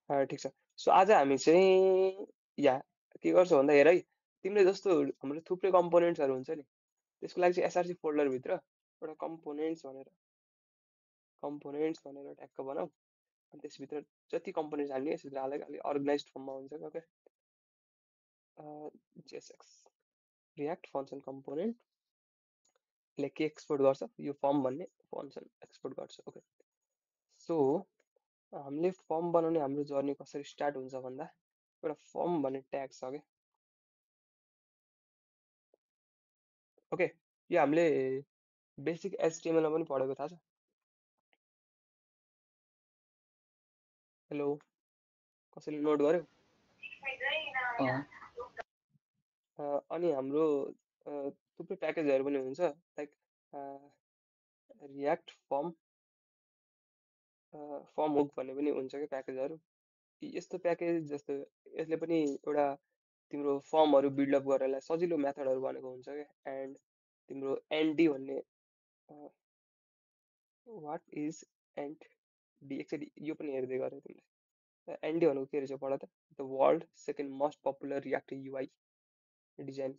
ठिक छ। सो आज हामी चाहिँ या के गर्छौँ भन्दा हेर है, तिमीले जस्तो हाम्रो थुप्रै कम्पोनेन्ट्सहरू हुन्छ नि, त्यसको लागि चाहिँ एसआरसी फोल्डरभित्र एउटा कम्पोनेन्ट्स भनेर ट्याक्क बनाऊ। अनि त्यसभित्र जति कम्पोनेन्ट्स हाल्ने यसभित्र हालेर अलिक अर्गनाइज्ड फर्ममा हुन्छ क्या। जेएसएक्स रियाक्ट फङ्सन कम्पोनेन्टले के एक्सपोर्ट गर्छ, यो फर्म भन्ने फङ्सन एक्सपोर्ट गर्छ। ओके, सो हामीले फर्म बनाउने हाम्रो जर्नी कसरी स्टार्ट हुन्छ भन्दा एउटा फर्म भन्ने ट्याग छ क्या। ओके, यो हामीले बेसिक एचटिएमएलमा पनि पढेको थाहा छ। हेलो, कसैले नोट गर्यो? अनि हाम्रो थुप्रै प्याकेजहरू पनि हुन्छ, लाइक रियाक्ट फर्म हुक भन्ने पनि हुन्छ क्या प्याकेजहरू। यस्तो प्याकेज जस्तो यसले पनि एउटा तिम्रो फर्महरू बिल्डअप गरेरलाई सजिलो मेथडहरू भनेको हुन्छ क्या। एन्ड तिम्रो एनडी भन्ने वाट इज एन्ड डी, एकचोटि यो पनि हेर्दै गरेँ तिमीले। एनडी भनेको के रहेछ पढ त, the world second most popular react UI design.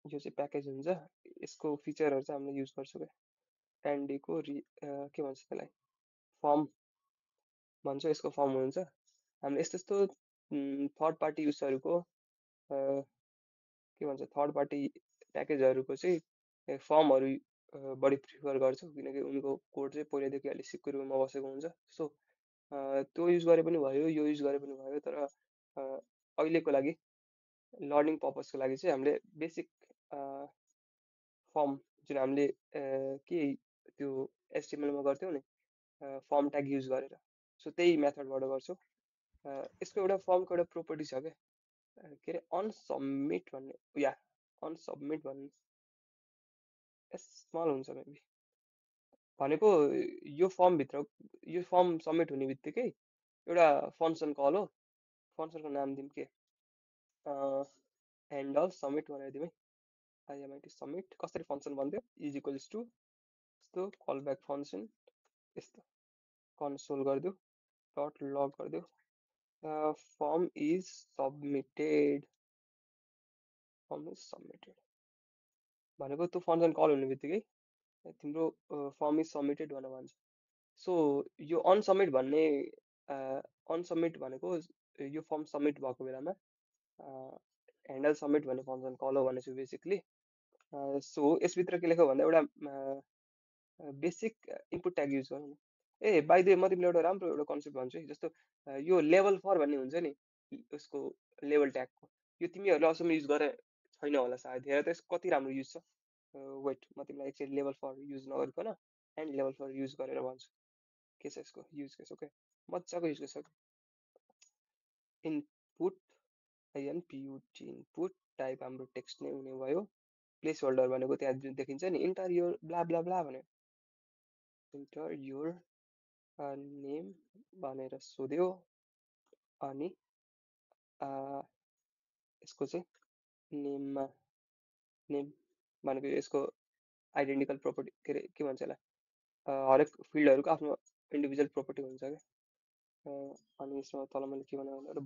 यो चाहिँ प्याकेज हुन्छ, यसको फिचरहरू चाहिँ हामीले युज गर्छौँ क्या। एनडीको के भन्छ त्यसलाई, फर्म भन्छ, यसको फर्म हुन्छ। हामीले यस्तो यस्तो थर्ड पार्टी युजहरूको के भन्छ, थर्ड पार्टी प्याकेजहरूको चाहिँ फर्महरू बढी प्रिफर गर्छौँ, किनकि उनको कोड चाहिँ पहिल्यैदेखि अलिक सिक्युरमा बसेको हुन्छ। सो त्यो युज गरे पनि भयो, यो युज गरे पनि भयो, तर अहिलेको लागि लर्निङ पर्पजको लागि चाहिँ हामीले बेसिक फर्म जुन हामीले के त्यो एचटिएमएलमा गर्थ्यौँ नि, फर्म ट्याग युज गरेर, सो त्यही मेथडबाट गर्छौँ। यसको एउटा फर्मको एउटा प्रोपर्टी छ क्या, के अरे अनसबमिट भन्ने, या अनसबमिट भन्ने स्मल हुन्छ मेबी, भनेको यो फर्म सबमिट हुने बित्तिकै एउटा फङ्सन कल हो। फङ्सनको नाम दिउँ के, ह्यान्डल सब्मिट भनेर दिउँ है, आइएमआइटी सब्मिट। कसरी फङ्सन भन्थ्यो, इज इक्वल्स टु यस्तो कल ब्याक फङ्सन, यस्तो कन्सोल गरिदियो, डट लग गरिदियो, फर्म इज सबमिटेड भनेको त्यो फङ्सन कल हुने बित्तिकै तिम्रो फर्म इज सबमिटेड भनेर भन्छ। सो यो अनसबमिट भनेको यो फर्म सबमिट भएको बेलामा ह्यान्डल सबमिट भन्ने फङ्सन कल हो भनेछु बेसिकली। सो यसभित्र के लेख्यो भन्दा एउटा बेसिक इनपुट ट्याग युज गरौँ न। ए बाइ द वे, म तिमीलाई एउटा राम्रो एउटा कन्सेप्ट भन्छु है। जस्तो यो लेभल फर भन्ने हुन्छ नि उसको लेभल ट्यागको, यो तिमीहरूले अहिलेसम्म युज गरे छैन होला सायद। हेर त यसको कति राम्रो युज छ। वेट, म तिमीलाई एकचोटि लेभल फर युज नगरिकन एन्ड लेभल फर युज गरेर भन्छु के छ यसको युज केस। ओके, मजाको use case. Input I N put input type हाम्रो टेक्स्ट नै हुने भयो। प्लेस होल्डर भनेको त्यहाँ जुन देखिन्छ नि, enter your blah blah blah भनेर, इन्टर योर नेम भनेर सोध्यो। अनि यसको चाहिँ नेम भनेको यसको आइडेन्टिकल प्रोपर्टी, के अरे के भन्छ यसलाई, हरेक फिल्डहरूको आफ्नो इन्डिभिजुअल प्रोपर्टी हुन्छ क्या। अनि यसमा तल मैले के भने एउटा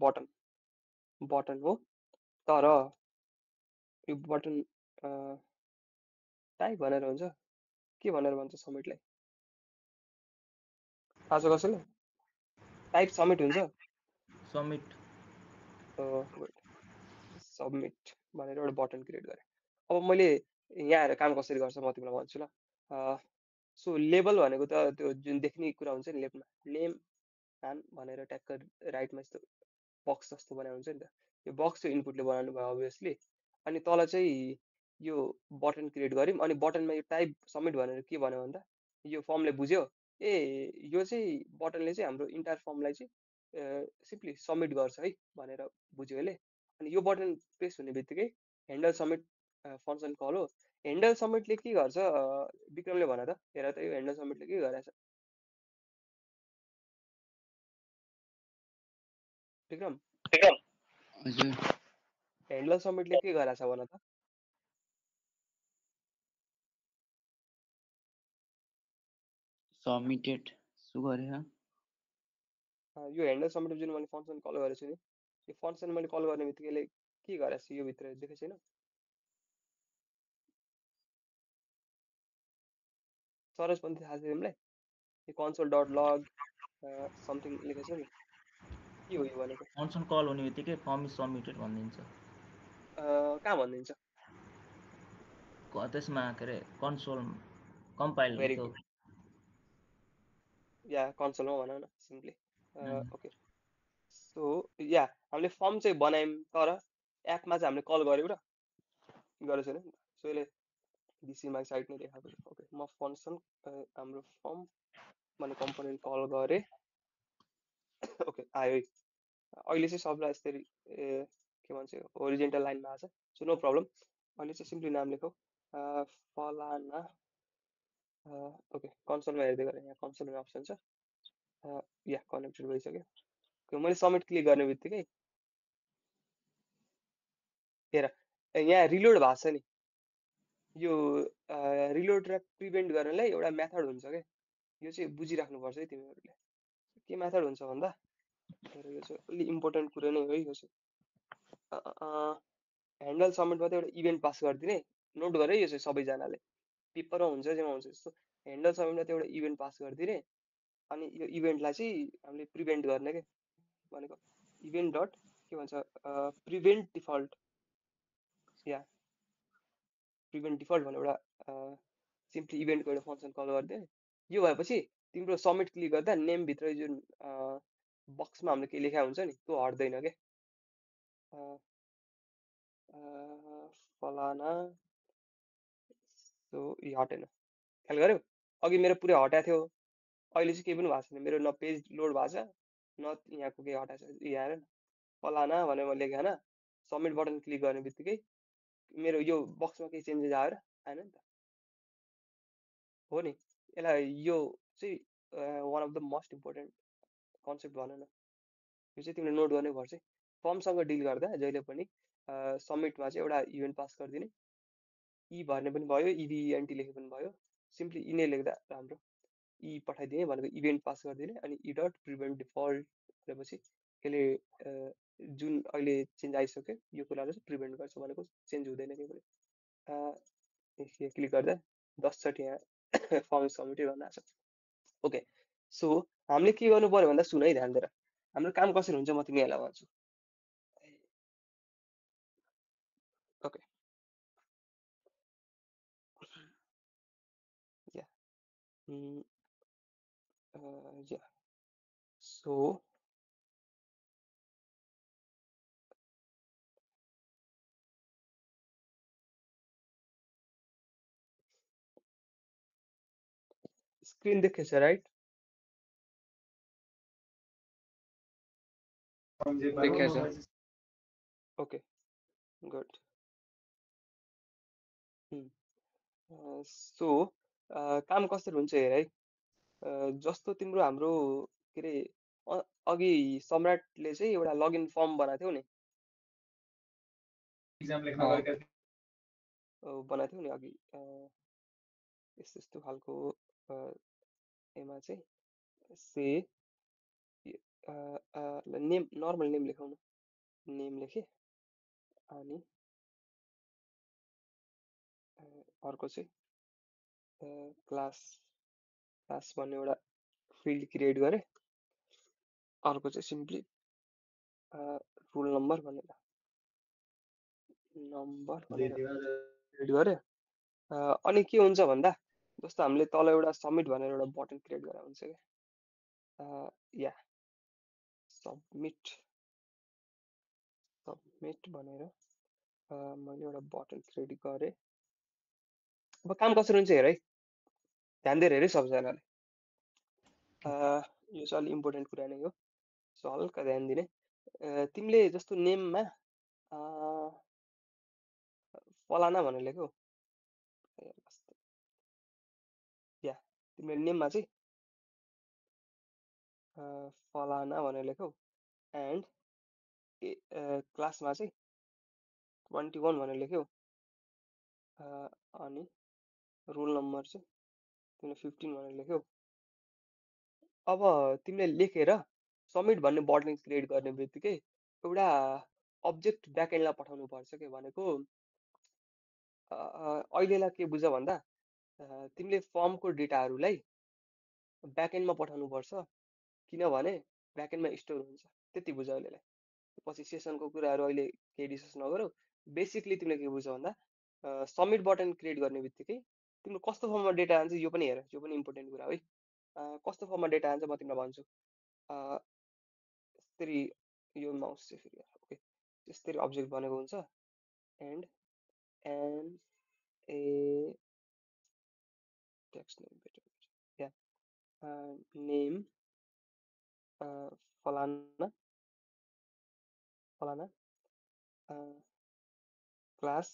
बटन हो, तर यो बटन टाइप भनेर हुन्छ, के भनेर भन्छ सब्मिटलाई, थाहा छ कसैले? टाइप सब्मिट हुन्छ, सब्मिट सबमिट भनेर एउटा बटन क्रिएट गरेँ। अब मैले यहाँ आएर काम कसरी गर्छ म तिमीलाई भन्छु ल। सो लेबल भनेको त त्यो जुन देख्ने कुरा हुन्छ नि, लेफ्टमा नेम नाम भनेर ट्याक्क राइटमा यस्तो बक्स जस्तो बनाएको हुन्छ नि त, यो बक्स चाहिँ इनपुटले बनाउनु भयो अभियसली। अनि तल चाहिँ यो बटन क्रिएट गऱ्यौँ, अनि बटनमा यो टाइप सब्मिट भनेर के भन्यो भन्दा यो फर्मले बुझ्यो, ए यो चाहिँ बटनले चाहिँ हाम्रो इन्टायर फर्मलाई चाहिँ सिम्पली सब्मिट गर्छ है भनेर बुझ्यो यसले। अनि यो बटन प्रेस हुने बित्तिकै ह्यान्डल सब्मिट फङ्सन कल हो। ह्यान्डल सब्मिटले के गर्छ विक्रमले भन त, हेर त यो ह्यान्डल सब्मिटले के गरेछ विक्रम? हजुर ह्यान्डल सब्मिटले के गरेछ भन त? सबमिटेड सु गरेर यो ह्यान्डल सब्मिट जुन मैले फङ्सन कल गरेको छु नि, यो फङ्सन मैले कल गर्ने बित्तिकै यसले के गरेको छु यो भित्र देखेको छैन? सरज पनि थाहा छ तिमीलाई? यो कन्सोल डट लग समथिङ लेखेको छ नि, के हो यो भनेको? फङ्सन कल हुने बित्तिकै फर्म इज सबमिटेड भनिदिन्छ। कहाँ भनिदिन्छ? त्यसमा के अरे कन्सोल कम्पाइल भेरी त्यो गुड, या कन्सोलमा भनौँ न सिम्पली। ओके, सो या हामीले फर्म चाहिँ बनायौँ, तर एपमा चाहिँ हामीले कल गऱ्यौँ र गरेको छैन नि त। सो यसले डिसीमा साइड नै देखाएको छ। ओके, म फङ्सन हाम्रो फर्म भन्ने कम्पोनेन्ट कल गरेँ। ओके, आयो है। अहिले चाहिँ सबलाई यस्तरी के भन्छ ओरिजेन्टल लाइनमा आएको छ, सो नो प्रब्लम। अहिले चाहिँ सिम्पली नाम लेखौँ फलाना। ओके, कन्सोलमा हेर्दै गरेँ, यहाँ कन्सोलमा अप्सन छ, या कनेक्टेड भइसक्यो। मैले सबमिट क्लिक गर्ने बित्तिकै हेर यहाँ रिलोड भएको छ नि, यो रिलोड र प्रिभेन्ट गर्नलाई एउटा मेथड हुन्छ क्या, यो चाहिँ बुझिराख्नुपर्छ है तिमीहरूले। के मेथड हुन्छ भन्दा, हेर यो चाहिँ अलि इम्पोर्टेन्ट कुरो नै हो है। यो चाहिँ ह्यान्डल सबमिटमा चाहिँ एउटा इभेन्ट पास गरिदिने, नोट गर है यो चाहिँ सबैजनाले, पेपरमा हुन्छ जेमा हुन्छ जस्तो ह्यान्डल सबमिटमा चाहिँ एउटा इभेन्ट पास गरिदिने, अनि यो इभेन्टलाई चाहिँ हामीले प्रिभेन्ट गर्ने के भनेको इभेन्ट डट के भन्छ प्रिभेन्ट डिफल्ट, या प्रिभेन्ट डिफल्ट भनेर एउटा सिम्पली इभेन्टको एउटा फङ्सन कल गरिदिने। यो भएपछि तिम्रो सबमिट क्लिक गर्दा नेमभित्र जुन बक्समा हामीले के लेखा हुन्छ नि त्यो हट्दैन के, फलाना। सो यो हटेन, ख्याल गर्यौ? अघि मेरो पुरै हटाएको थियो, अहिले चाहिँ केही पनि भएको छैन, मेरो न पेज लोड भएको छ न यहाँको केही हटाएको छ। यहाँ हेर न, फलाना भनेर मैले लेखेँ होइन, सबमिट बटन क्लिक गर्ने बित्तिकै मेरो यो बक्समा केही चेन्जेस आएर आएन नि त, हो नि? यसलाई यो चाहिँ one of the most important concept भन न, यो चाहिँ तिमीले नोट गर्नै पर्छ। फर्मसँग डिल गर्दा जहिले पनि सबमिटमा चाहिँ एउटा इभेन्ट पास गरिदिने, ई भर्ने पनि भयो, इभिएनटी लेखे पनि भयो, सिम्पली यी नै लेख्दा राम्रो। ई पठाइदिने भनेको इभेन्ट पास गरिदिने, अनि ई डट प्रिभेन्ट डिफल्ट भनेपछि यसले जुन अहिले चेन्ज आइसक्यो यो कुरालाई चाहिँ प्रिभेन्ट गर्छ भनेको चेन्ज हुँदैन केही पनि। क्लिक गर्दा 10 चोटि यहाँ फर्म सबमिटै गर्न आएको छ। ओके, सो हामीले के गर्नु पर्यो भन्दा सुन है ध्यान दिएर, हाम्रो काम कसरी हुन्छ म तिमीहरूलाई भन्छु। Okay, yeah yeah so screen देखेछ राइट? देखेछ। Okay, good. सो काम कसरी हुन्छ हेर है। जस्तो तिम्रो हाम्रो के अरे अघि सम्राटले चाहिँ एउटा लगइन फर्म बनाएको थियो नि, बनाएको थियो नि अघि यस्तो यस्तो खालको एमा चाहिँ से नेम नर्मल नेम लेखाउनु, नेम लेखेँ, अनि अर्को चाहिँ क्लास क्लास भन्ने एउटा फिल्ड क्रिएट गरेँ, अर्को चाहिँ सिम्पली रोल नम्बर भनेर क्रिएट गरेँ। अनि के हुन्छ भन्दा जस्तो हामीले तल एउटा सबमिट भनेर एउटा बटन क्रिएट गरेर हुन्छ क्या, या सबमिट भनेर मैले एउटा बटन क्रिएट गरेँ। अब काम कसरी हुन्छ हेर है, ध्यान दिएर हेर है सबैजनाले। यो चाहिँ अलिक इम्पोर्टेन्ट कुरा नै हो, सो हल्का ध्यान दिने। तिमीले जस्तो नेममा फलाना भनेर लेख्यौ, या तिमीले नेममा चाहिँ फलाना भनेर लेख्यौ, एन्ड क्लासमा चाहिँ 21 भनेर लेख्यौ, अनि रोल नम्बर चाहिँ तिमीले 15 भनेर लेख्यौ। अब तिमीले लेखेर सब्मिट भन्ने बटन क्रिएट गर्ने बित्तिकै एउटा अब्जेक्ट ब्याकएन्डलाई पठाउनु पर्छ के भनेको अहिलेलाई के बुझ भन्दा तिमीले फर्मको डेटाहरूलाई ब्याकएन्डमा पठाउनु पर्छ किनभने ब्याकएन्डमा स्टोर हुन्छ त्यति बुझ अहिलेलाई पछि सेसनको कुराहरू अहिले केही डिस्कस नगरौँ बेसिकली तिमीले के बुझ भन्दा सब्मिट बटन क्रिएट गर्ने बित्तिकै तिम्रो कस्तो फर्ममा डेटा जान्छ यो पनि हेर यो पनि इम्पोर्टेन्ट कुरा है कस्तो फर्ममा डेटा जान्छ म तिमीलाई भन्छु यसरी यो माउस चाहिँ फेरि ओके यसरी अब्जेक्ट बनेको हुन्छ and N A text name better yeah name फलाना फलाना क्लास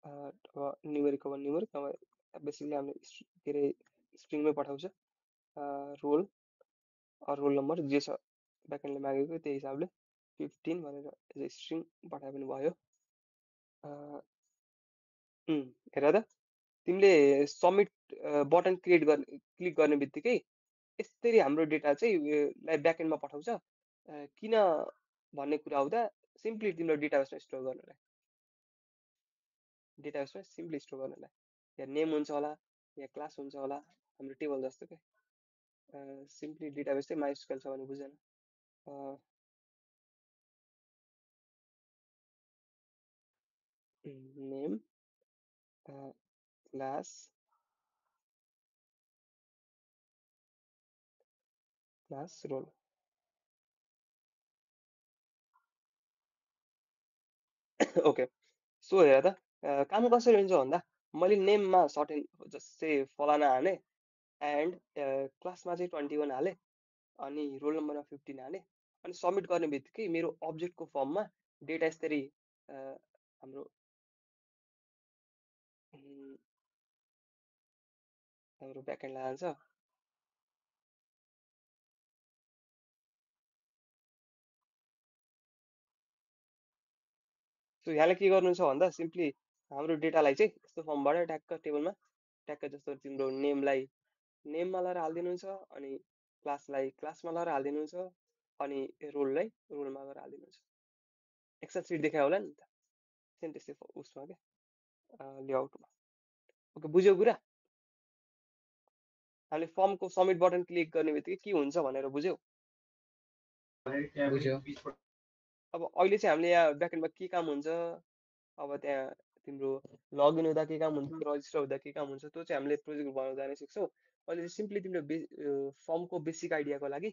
न्युमेरिक हो न्युमेरिक नभए बेसिकली हामीले के अरे स्ट्रिङमै पठाउँछ रोल रोल नम्बर जे छ ब्याकएन्डले मागेको त्यही हिसाबले 15 भनेर एज ए स्ट्रिङ पठाए पनि भयो हेर त तिमीले सब्मिट बटन क्लिक गर्ने बित्तिकै यसरी हाम्रो डेटा चाहिँ ब्याकएन्डमा पठाउँछ किन भन्ने कुरा आउँदा सिम्पली तिम्रो डेटाबेसमा स्टोर गर्नलाई डेटाबेसमा सिम्पली स्टोर गर्नलाई या नेम हुन्छ होला या क्लास हुन्छ होला हाम्रो टेबल जस्तो के सिम्पली डेटाबेस चाहिँ माइस्क्युएल छ भने बुझेन name class class role okay so हेर त काम कसरी हुन्छ भन्दा मैले नेममा सर्टेन जस्तै फलाना हालेँ एन्ड क्लासमा चाहिँ 21 हालेँ अनि रोल नम्बरमा 15 हालेँ अनि सब्मिट गर्ने बित्तिकै मेरो अब्जेक्टको फर्ममा डेटा यसरी हाम्रो हाम्रो ब्याकएन्डलाई हाल्छ सो यहाँले के गर्नु छ भन्दा सिम्पली हाम्रो डेटालाई चाहिँ यस्तो फर्मबाट ट्याक्क टेबलमा ट्याक्क जस्तो तिम्रो नेमलाई नेममा लगाएर हालिदिनुहुन्छ अनि क्लासलाई क्लासमा लगाएर हालिदिनुहुन्छ अनि रोललाई रोलमा लगाएर हालिदिनुहुन्छ एक्सेल सिट देखायो होला नि त सेम त्यस्तै उसमा क्या लेआउटमा ओके बुझ्यो कुरा हामीले फर्मको सब्मिट बटन क्लिक गर्ने बित्तिकै के हुन्छ भनेर बुझ्यौ बुझ्यो अब अहिले चाहिँ हामीले यहाँ ब्याकएन्डमा के काम हुन्छ अब त्यहाँ तिम्रो लगइन हुँदा के काम हुन्छ रजिस्टर हुँदा के काम हुन्छ त्यो चाहिँ हामीले प्रोजेक्ट बनाउँदा नै सिक्छौँ अहिले चाहिँ सिम्पली तिम्रो फर्मको बेसिक आइडियाको लागि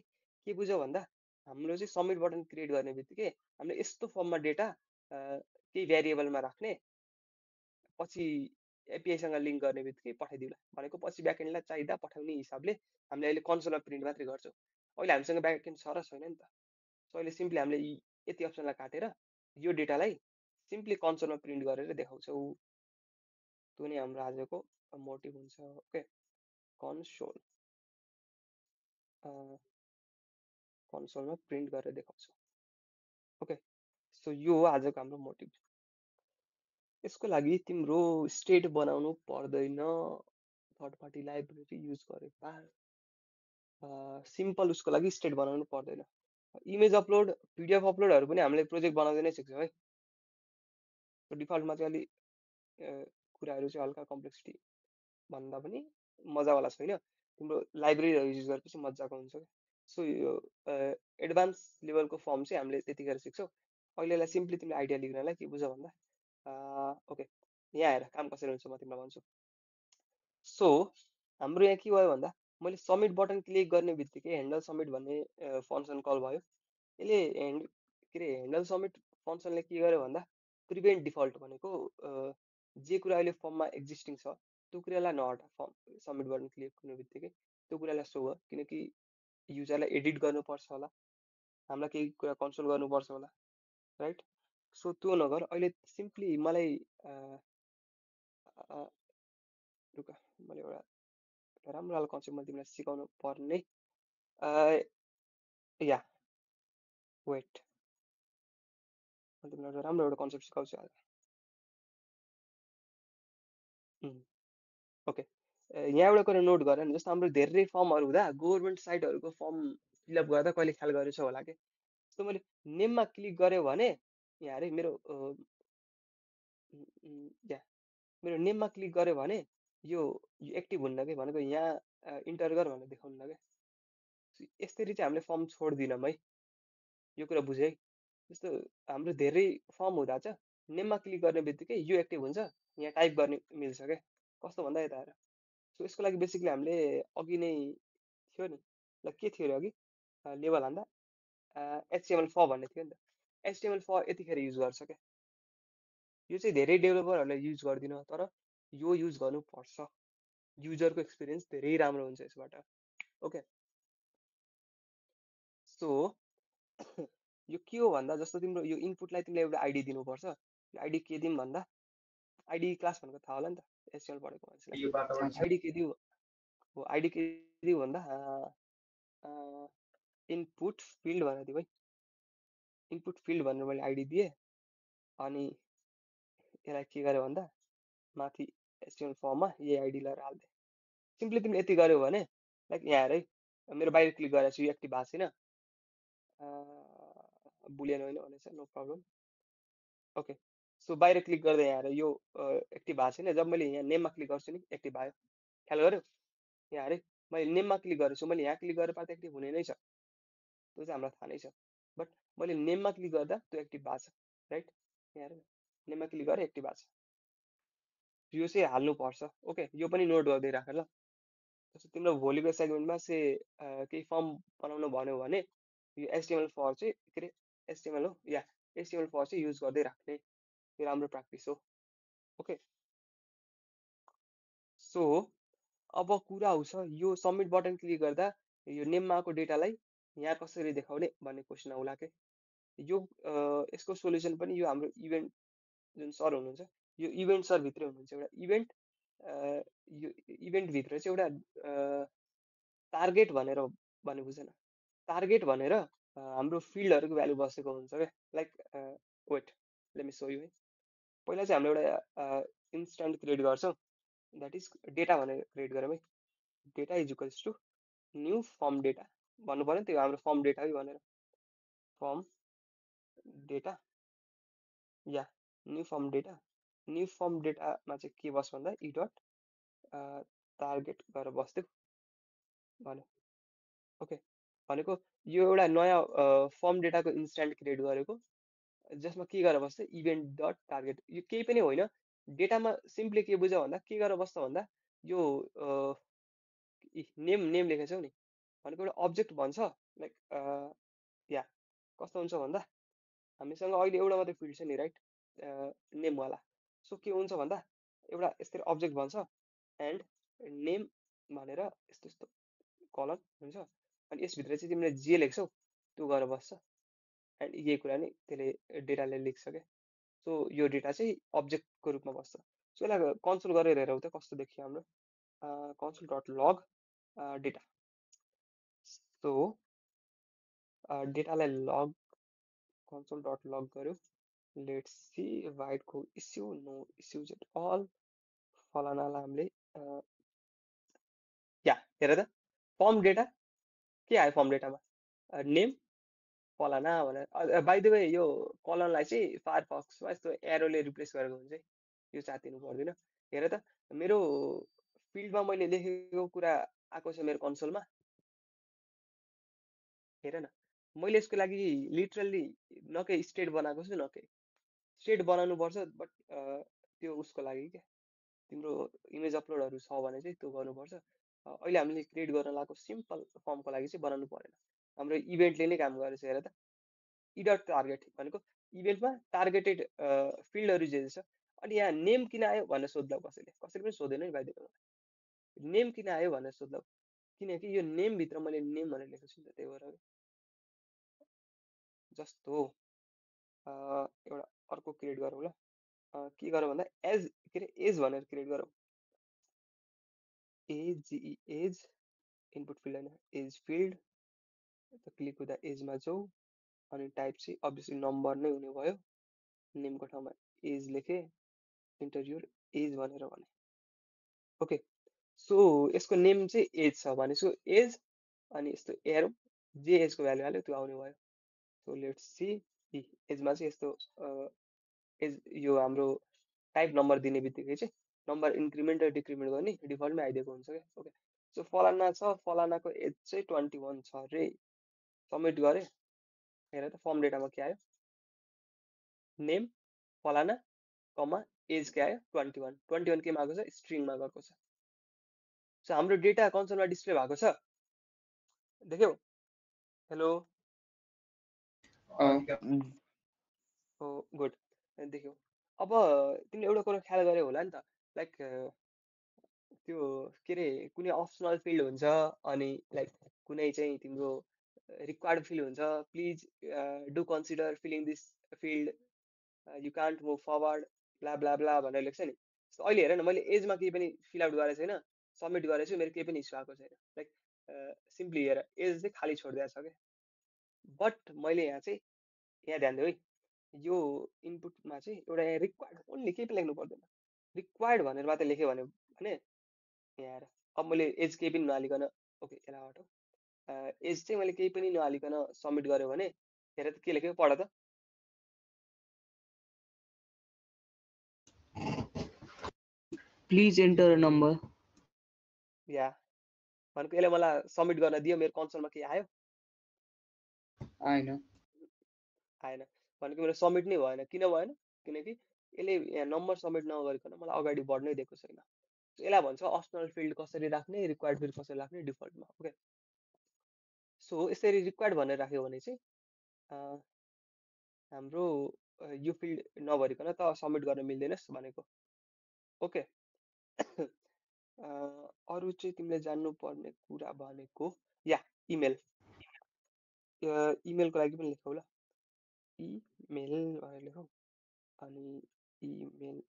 के बुझ्यौ भन्दा हाम्रो चाहिँ सब्मिट बटन क्रिएट गर्ने बित्तिकै हामीले यस्तो फर्ममा डेटा केही भेरिएबलमा राख्ने पछि एपिआईसँग लिङ्क गर्ने बित्तिकै पठाइदिउँला भनेको पछि ब्याकएन्डलाई चाहिँदा पठाउने हिसाबले हामीले अहिले कन्सोलमा प्रिन्ट मात्रै गर्छौँ अहिले हामीसँग ब्याकएन्ड छ र छैन नि त सो अहिले सिम्पली हामीले यति अप्सनलाई काटेर यो डेटालाई सिम्पली कन्सोलमा प्रिन्ट गरेर देखाउँछौँ त्यो नै हाम्रो आजको मोटिभ हुन्छ ओके कन्सोल कन्सोलमा प्रिन्ट गरेर देखाउँछौँ ओके सो यो हो आजको हाम्रो मोटिभ यसको लागि तिम्रो स्टेट बनाउनु पर्दैन थर्ड पार्टी लाइब्रेरी युज गरेर सिम्पल उसको लागि स्टेट बनाउनु पर्दैन इमेज अपलोड पिडिएफ अपलोडहरू पनि हामीले प्रोजेक्ट बनाउँदै नै सिक्छौँ है डिफल्टमा चाहिँ अलि कुराहरू चाहिँ हल्का कम्प्लेक्सिटी भन्दा पनि मजावाला छैन तिम्रो लाइब्रेरीहरू युज गरेपछि मजाको हुन्छ सो यो एडभान्स लेभलको फर्म चाहिँ हामीले त्यतिखेर सिक्छौँ अहिलेलाई सिम्पली तिमीले आइडिया लिग्नलाई के बुझ भन्दा ओके यहाँ हेर काम कसरी हुन्छ म तिमीलाई भन्छु सो हाम्रो यहाँ के भयो भन्दा मैले सब्मिट बटन क्लिक गर्ने बित्तिकै ह्यान्डल सब्मिट भन्ने फङ्सन कल भयो यसले के अरे ह्यान्डल सब्मिट फङ्सनले के गर्यो भन्दा प्रिभेन्ट डिफल्ट भनेको जे कुरा अहिले फर्ममा एक्जिस्टिङ छ त्यो कुरालाई Nahta form submit button click गर्ने बित्तिकै त्यो कुरालाई सो भयो किनकि युजरलाई एडिट गर्नुपर्छ होला हामीलाई केही कुरा कन्सोल गर्नुपर्छ होला राइट सो त्यो नगर अहिले सिम्पली मलाई रुक मैले एउटा राम्रो खालको कन्सेप्ट मैले तिमीलाई सिकाउनु पर्ने या वेट म तिमीलाई एउटा राम्रो एउटा कन्सेप्ट सिकाउँछु आज ओके यहाँ एउटा कुरा नोट गर न, जस्तो हाम्रो धेरै फर्महरू हुँदा गभर्मेन्ट साइटहरूको फर्म फिलअप गर्दा कहिले ख्याल गरेछ होला कि, जस्तो मैले नेममा क्लिक गरेँ भने यहाँ अरे मेरो यहाँ मेरो नेममा क्लिक गरेँ भने यो एक्टिभ हुन्न कि, भनेको यहाँ इन्टर गर भनेर देखाउनु क्या। यसरी चाहिँ हामीले फर्म छोड्दिनौँ है, यो कुरा बुझेँ है। जस्तो हाम्रो धेरै फर्म हुँदा चाहिँ नेममा क्लिक गर्ने बित्तिकै यो एक्टिभ हुन्छ, यहाँ टाइप गर्ने मिल्छ क्या। कस्तो भन्दा यता आएर, सो यसको लागि बेसिकली हामीले अघि नै थियो नि, ल के थियो अरे अघि लेभल हान्दा HTML4 भन्ने थियो नि त, HTML4 यतिखेर युज गर्छ क्या। यो चाहिँ धेरै डेभलपरहरूले युज गर्दिन, तर यो युज गर्नुपर्छ, युजरको एक्सपिरियन्स धेरै राम्रो हुन्छ यसबाट। ओके, सो यो के हो भन्दा, जस्तो तिम्रो यो इनपुटलाई तिमीले एउटा आइडी दिनुपर्छ। यो आइडी के दिउँ भन्दा, आइडी क्लास भनेको थाहा होला नि त एसक्यूएल पढेको मान्छेलाई। आइडी के दिउँ हो, आइडी के दिउँ भन्दा इनपुट फिल्ड भनेर दिउँ है। इनपुट फिल्ड भनेर मैले आइडी दिएँ, अनि यसलाई के गरेँ भन्दा माथि एसक्यूएल फर्ममा यही आइडी लगाएर हालिदिएँ। सिम्पली तिमीले यति गर्यो भने, लाइक यहाँ हेर है, मेरो बाहिर क्लिक गरेर छु, यो एक्टिभ भएको छैन, बुलियन होइन भनेछ, नो प्रब्लम। ओके, सो बाहिर क्लिक गर्दा यहाँ हेर यो एक्टिभ भएको छैन, जब मैले यहाँ नेममा क्लिक गर्छु नि एक्टिभ भयो, ख्याल गर्यो। यहाँ हेर मैले नेममा क्लिक गरेको छु, मैले यहाँ क्लिक गरेर पार्दा एक्टिभ हुने नै छ, त्यो चाहिँ हामीलाई थाहा नै छ, बट मैले नेममा क्लिक गर्दा त्यो एक्टिभ भएको छ, राइट। यहाँ हेर नेममा क्लिक गरेर एक्टिभ भएको छ, यो चाहिँ हाल्नुपर्छ। ओके, यो पनि नोट गर्दै राख ल। जस्तो तिम्रो भोलिको सेगमेन्टमा केही फर्म बनाउनु भन्यो भने यो HTML4 चाहिँ के अरे HTML हो या HTML4 चाहिँ युज गर्दै राख्ने, यो राम्रो प्र्याक्टिस हो। ओके, सो अब कुरा आउँछ यो सबमिट बटन क्लिक गर्दा यो नेममा आएको डेटालाई यहाँ कसरी देखाउने भन्ने क्वेसन आउला के। यो यसको सोल्युसन पनि यो हाम्रो इभेन्ट जुन सर हुनुहुन्छ, यो इभेन्ट सर भित्रै हुनुहुन्छ। एउटा इभेन्ट यो इभेन्टभित्र चाहिँ एउटा टार्गेट भनेर भन्ने बुझेन, टार्गेट भनेर हाम्रो फिल्डहरूको भ्यालु बसेको हुन्छ क्या। Like wait let me show you है। पहिला चाहिँ हामीले एउटा इन्स्ट्यान्ट क्रिएट गर्छौँ, द्याट इज डेटा भनेर क्रिएट गरौँ है। Data is equals to new form data भन्नु पऱ्यो नि, त्यो हाम्रो फर्म डेटा है भनेर, फर्म डेटा या न्यू फर्म डेटामा चाहिँ के बस् भन्दा इ डट टार्गेट गरेर बस्थ्यो भन्यो। ओके, भनेको यो एउटा नयाँ फर्म डेटाको इन्स्ट्यान्ट क्रिएट गरेको, जसमा के गरेर बस्छ इभेन्ट डट टार्गेट। यो केही पनि होइन, डेटामा सिम्पली के बुझ भन्दा के गरेर बस्छ भन्दा यो नेम लेखेको छौ नि, भनेको एउटा अब्जेक्ट भन्छ। लाइक या कस्तो हुन्छ भन्दा हामीसँग अहिले एउटा मात्रै फिल्ड छ नि, राइट, नेमवाला। सो के हुन्छ भन्दा एउटा यसरी अब्जेक्ट भन्छ एन्ड नेम भनेर यस्तो यस्तो कलन हुन्छ, अनि यसभित्र चाहिँ तिमीले जे लेख्छौ त्यो गरेर बस्छ, एन्ड यही कुरा नि त्यसले डेटाले लेख्छ क्या। सो यो डेटा चाहिँ अब्जेक्टको रूपमा बस्छ। सो यसलाई कन्सोल गरेर हेरौँ त कस्तो देखियो हाम्रो console dot log data. So डेटालाई लग कन्सोल डट लग गर्यो, लेट्स सी वाइड को issue no issues at all, फलानालाई हामीले या हेर त फर्म डेटा के आयो, फर्म डेटामा नेम फलाना भनेर। बाइ द वे यो कलनलाई चाहिँ फायरफक्समा यस्तो एरोले रिप्लेस गरेको हुन्छ है, यो चातिनु पर्दैन। हेर त मेरो फिल्डमा मैले लेखेको कुरा आएको छ मेरो कन्सोलमा, हेर न। मैले यसको लागि लिटरल्ली न केही स्टेट बनाएको छु न केही, स्टेट बनाउनु पर्छ, बट त्यो उसको लागि क्या, तिम्रो इमेज अपलोडहरू छ भने चाहिँ त्यो गर्नुपर्छ। अहिले हामीले क्रिएट गर्न लागेको सिम्पल फर्मको लागि चाहिँ बनाउनु परेन, हाम्रो इभेन्टले नै काम गरेछ। हेर त इ डट टार्गेट भनेको इभेन्टमा टार्गेटेड फिल्डहरू जे छ। अनि यहाँ नेम किन आयो भनेर सोध्दा कसैले पनि सोधेन नि बाइदिएको, नेम किन आयो भनेर सोध्दा, किनकि यो नेमभित्र मैले नेम भनेर लेखेको छु नि त, त्यही भएर। जस्तो एउटा अर्को क्रिएट गरौँ ल, के गरौँ भन्दा एज के अरे एज भनेर क्रिएट गरौँ, एज इनपुट फिल्ड होइन, एज फिल्ड। क्लिक हुँदा एजमा जाउँ, अनि टाइप चाहिँ अभियसली नम्बर नै हुने भयो, नेमको ठाउँमा एज लेखेँ, इन्टर योर एज भनेर भने। ओके, सो यसको नेम चाहिँ एज छ भनेको एज अनि यस्तो एरो जे एजको भ्यालु हाल्यो त्यो आउने भयो। सो लेट्स सी एजमा चाहिँ यस्तो एज यो हाम्रो टाइप नम्बर दिने बित्तिकै चाहिँ नम्बर इन्क्रिमेन्ट र डिक्रिमेन्ट गर्ने डिफल्टमै आइदिएको हुन्छ क्या। ओके सो फलाना छ, फलानाको एज चाहिँ 21 छ रे, सबमिट गरेँ। हेर त फर्म डेटामा के आयो, नेम फलाना कमा एज के आयो 21। 21 केमा आएको छ, स्ट्रिङमा गएको छ। सो हाम्रो डेटा कन्सोलमा डिस्प्ले भएको छ, देख्यौ? हेलो हो गुड, देख्यौ? अब तिमीले एउटा कुरा ख्याल गर्यौ होला नि त, लाइक त्यो के अरे कुनै अप्सनल फिल्ड हुन्छ अनि लाइक कुनै चाहिँ तिम्रो रिक्वायर्ड फिल्ड हुन्छ, please do consider feeling this field, you can't move forward blah blah blah भनेर लेख्छ नि। अहिले हेर न, मैले एजमा केही पनि फिल आउट गरेको छैन, सबमिट गरेको छु, मेरो केही पनि इस्यु आएको छैन। लाइक सिम्पली हेर एज चाहिँ खाली छोडिदिएको छ क्या। बट मैले यहाँ चाहिँ यहाँ ध्यान दियो है, यो इनपुटमा चाहिँ एउटा यहाँ रिक्वायर्ड ओन्ली केही पनि लेख्नु पर्दैन, रिक्वायर्ड भनेर मात्रै लेख्यो भने यहाँ आएर अब मैले एज केही पनि नहालिकन, ओके यसलाई हटाऊ, एज चाहिँ मैले केही पनि नहालिकन सबमिट गर्यो भने हेर त के लेख्यो, पढ त। Please enter number. या भनेको यसले मलाई सबमिट गर्न दियो, मेरो कन्सोलमा के आयो, आएन आएन। भनेको मेरो सबमिट नै भएन, किन भएन, किनकि यसले यहाँ नम्बर सबमिट नगरिकन मलाई अगाडि बढ्नै दिएको छैन। यसलाई भन्छ अप्सनल फिल्ड कसरी राख्ने, रिक्वायर्ड फिल्ड कसरी राख्ने डिफल्टमा। ओके सो यसरी रिक्वायर्ड भनेर राख्यो भने चाहिँ हाम्रो यो फिल्ड नभरिकन त सबमिट गर्न मिल्दैनस् भनेको। ओके अरू चाहिँ तिमीले जान्नुपर्ने कुरा भनेको या इमेल, इमेलको लागि पनि लेखौ ल, इमेल भनेर लेखौ, अनि email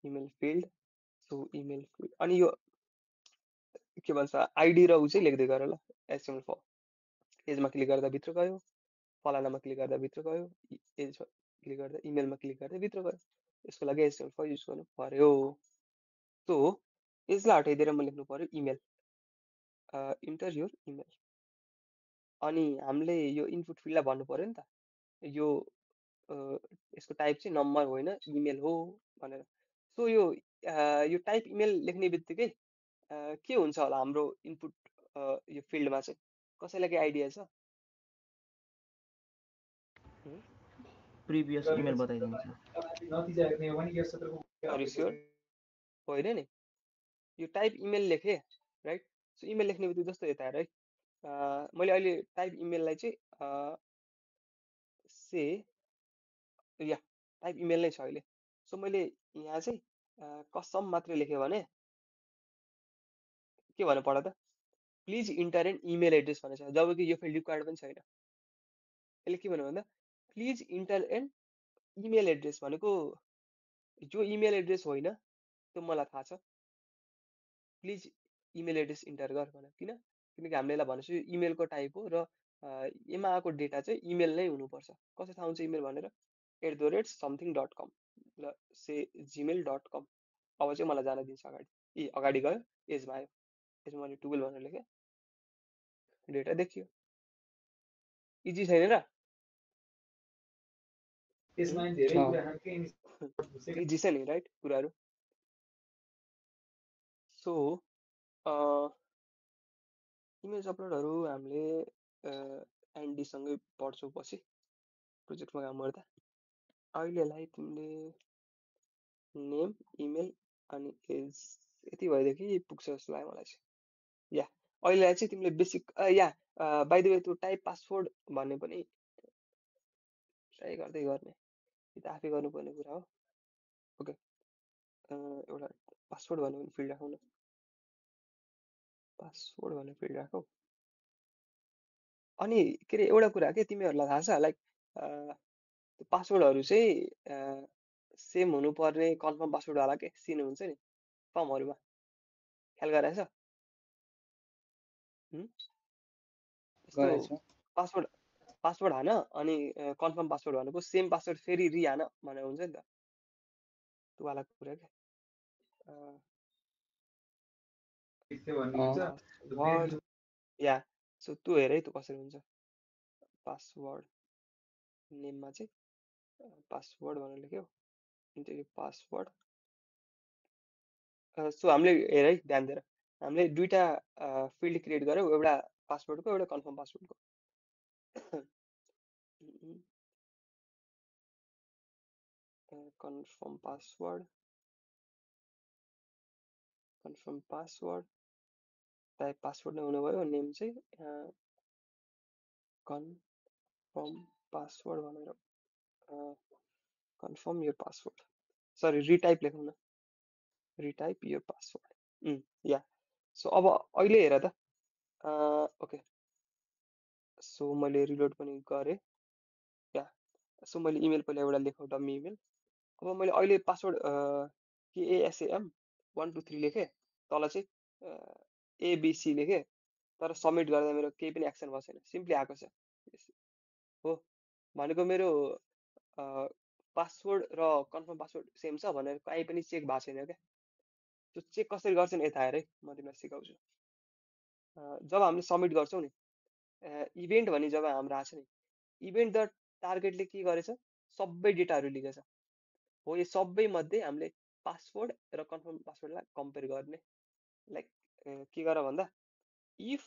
email field, so email field अनि यो के भन्छ आइडी र ऊ चाहिँ लेख्दै गर ल, HTML4 एजमा क्लिक गर्दा भित्र गयो, फलानामा क्लिक गर्दा भित्र गयो, एजमा क्लिक गर्दा इमेलमा क्लिक गर्दा भित्र गयो। यसको लागि HTML4 युज गर्नु पर्यो। सो एजलाई हटाइदिएर म लेख्नु पर्यो इमेल, इन्टर योर इमेल। अनि हामीले यो इनपुट फिल्डलाई भन्नु पर्यो नि त, यो यसको टाइप चाहिँ नम्बर होइन इमेल हो भनेर। सो यो टाइप इमेल लेख्ने बित्तिकै के हुन्छ होला हाम्रो इनपुट यो फिल्डमा चाहिँ, कसैलाई के आइडिया छ? प्रिभियस इमेल बताइदिन्छ। होइन नि, यो टाइप इमेल लेखेँ राइट। सो इमेल लेख्ने बित्तिकै जस्तो यता हेर है, मैले अहिले टाइप इमेललाई चाहिँ से या टाइप इमेल नै छ अहिले। सो मैले यहाँ चाहिँ कसम मात्रै लेखेँ भने के भन्नु पढ त, please enter an email address भनेको छ, जब कि यो फिल्ड रिक्वायर्ड पनि छैन। यसले के भन्यो भन्दा please enter an email address भनेको जो इमेल एड्रेस होइन त्यो मलाई थाहा छ, प्लिज इमेल एड्रेस इन्टर गर भनेर। किनकि हामीले यसलाई भनेको यो इमेलको टाइप हो र यसमा आएको डेटा चाहिँ इमेल नै हुनुपर्छ। कसरी थाहा हुन्छ इमेल भनेर, @something.com ल से gmail.com। अब चाहिँ मलाई जान दिन्छ अगाडि, अगाडि गयो, एजमा आयो, एजमा मैले 12 भनेर लेखेँ, डेटा देखियो। इजी छैन र, इजी छ नि राइट कुराहरू। सो इमेज अपलोडहरू हामीले एन्डीसँगै पढ्छौँ पछि प्रोजेक्टमा काम गर्दा। अहिलेलाई तिमीले नेम इमेल अनि एज यति भएदेखि पुग्छ जस्तो लाग्यो मलाई चाहिँ। या अहिलेलाई चाहिँ तिमीले बेसिक या बाइ द वे त्यो टाइप पासवर्ड भन्ने पनि ट्राई गर्दै गर्ने, यो त आफै गर्नुपर्ने कुरा हो। ओके एउटा पासवर्ड भन्ने पनि फिल्ड राखौँ न, पासवर्ड भन्ने फिल्ड राखौ। अनि के अरे एउटा कुरा के तिमीहरूलाई थाहा छ, लाइक पासवर्डहरू चाहिँ सेम हुनुपर्ने कन्फर्म पासवर्डवाला के सिन हुन्छ नि फर्महरूमा, ख्याल गराएछ? यस्तो पासवर्ड हान अनि कन्फर्म पासवर्ड भनेको सेम पासवर्ड फेरि रिहान भनेर हुन्छ नि त, त्यो वाला कुरा क्या। पासवर्ड या सो त्यो हेर है त्यो कसरी हुन्छ पासवर्ड नेममा चाहिँ पासवर्ड भनेर लेख्यो अन्त यो पासवर्ड सो हामीले हेर है ध्यान दिएर हामीले दुईटा फिल्ड क्रिएट गर्यौँ एउटा पासवर्डको एउटा कन्फर्म पासवर्डको कन्फर्म पासवर्ड टाइप पासवर्ड नै हुनुभयो नेम चाहिँ कन्फर्म पासवर्ड भनेर confirm your password sorry retype लेखौँ न retype your password yeah so अब अहिले हेर त ओके सो मैले रिलोड पनि गरेँ या सो मैले इमेल पहिला एउटा लेखौँ डम्मी इमेल अब मैले अहिले पासवर्ड KASAM 123 लेखेँ तल चाहिँ ABC लेखेँ तर सबमिट गर्दा मेरो केही पनि एक्सन भएको छैन सिम्पली आएको छ हो भनेको मेरो पासवर्ड र कन्फर्म पासवर्ड सेम छ भनेर कहीँ पनि चेक भएको छैन क्या त्यो चेक कसरी गर्छन् यता हेर है म तिमीलाई सिकाउँछु जब हामीले सबमिट गर्छौँ नि इभेन्ट भन्ने जब हाम्रो आएको छ नि इभेन्ट द टार्गेटले के गरेछ सबै डेटाहरू लिएछ हो यो सबै मध्ये हामीले पासवर्ड र कन्फर्म पासवर्डलाई कम्पेयर गर्ने लाइक के गर भन्दा इफ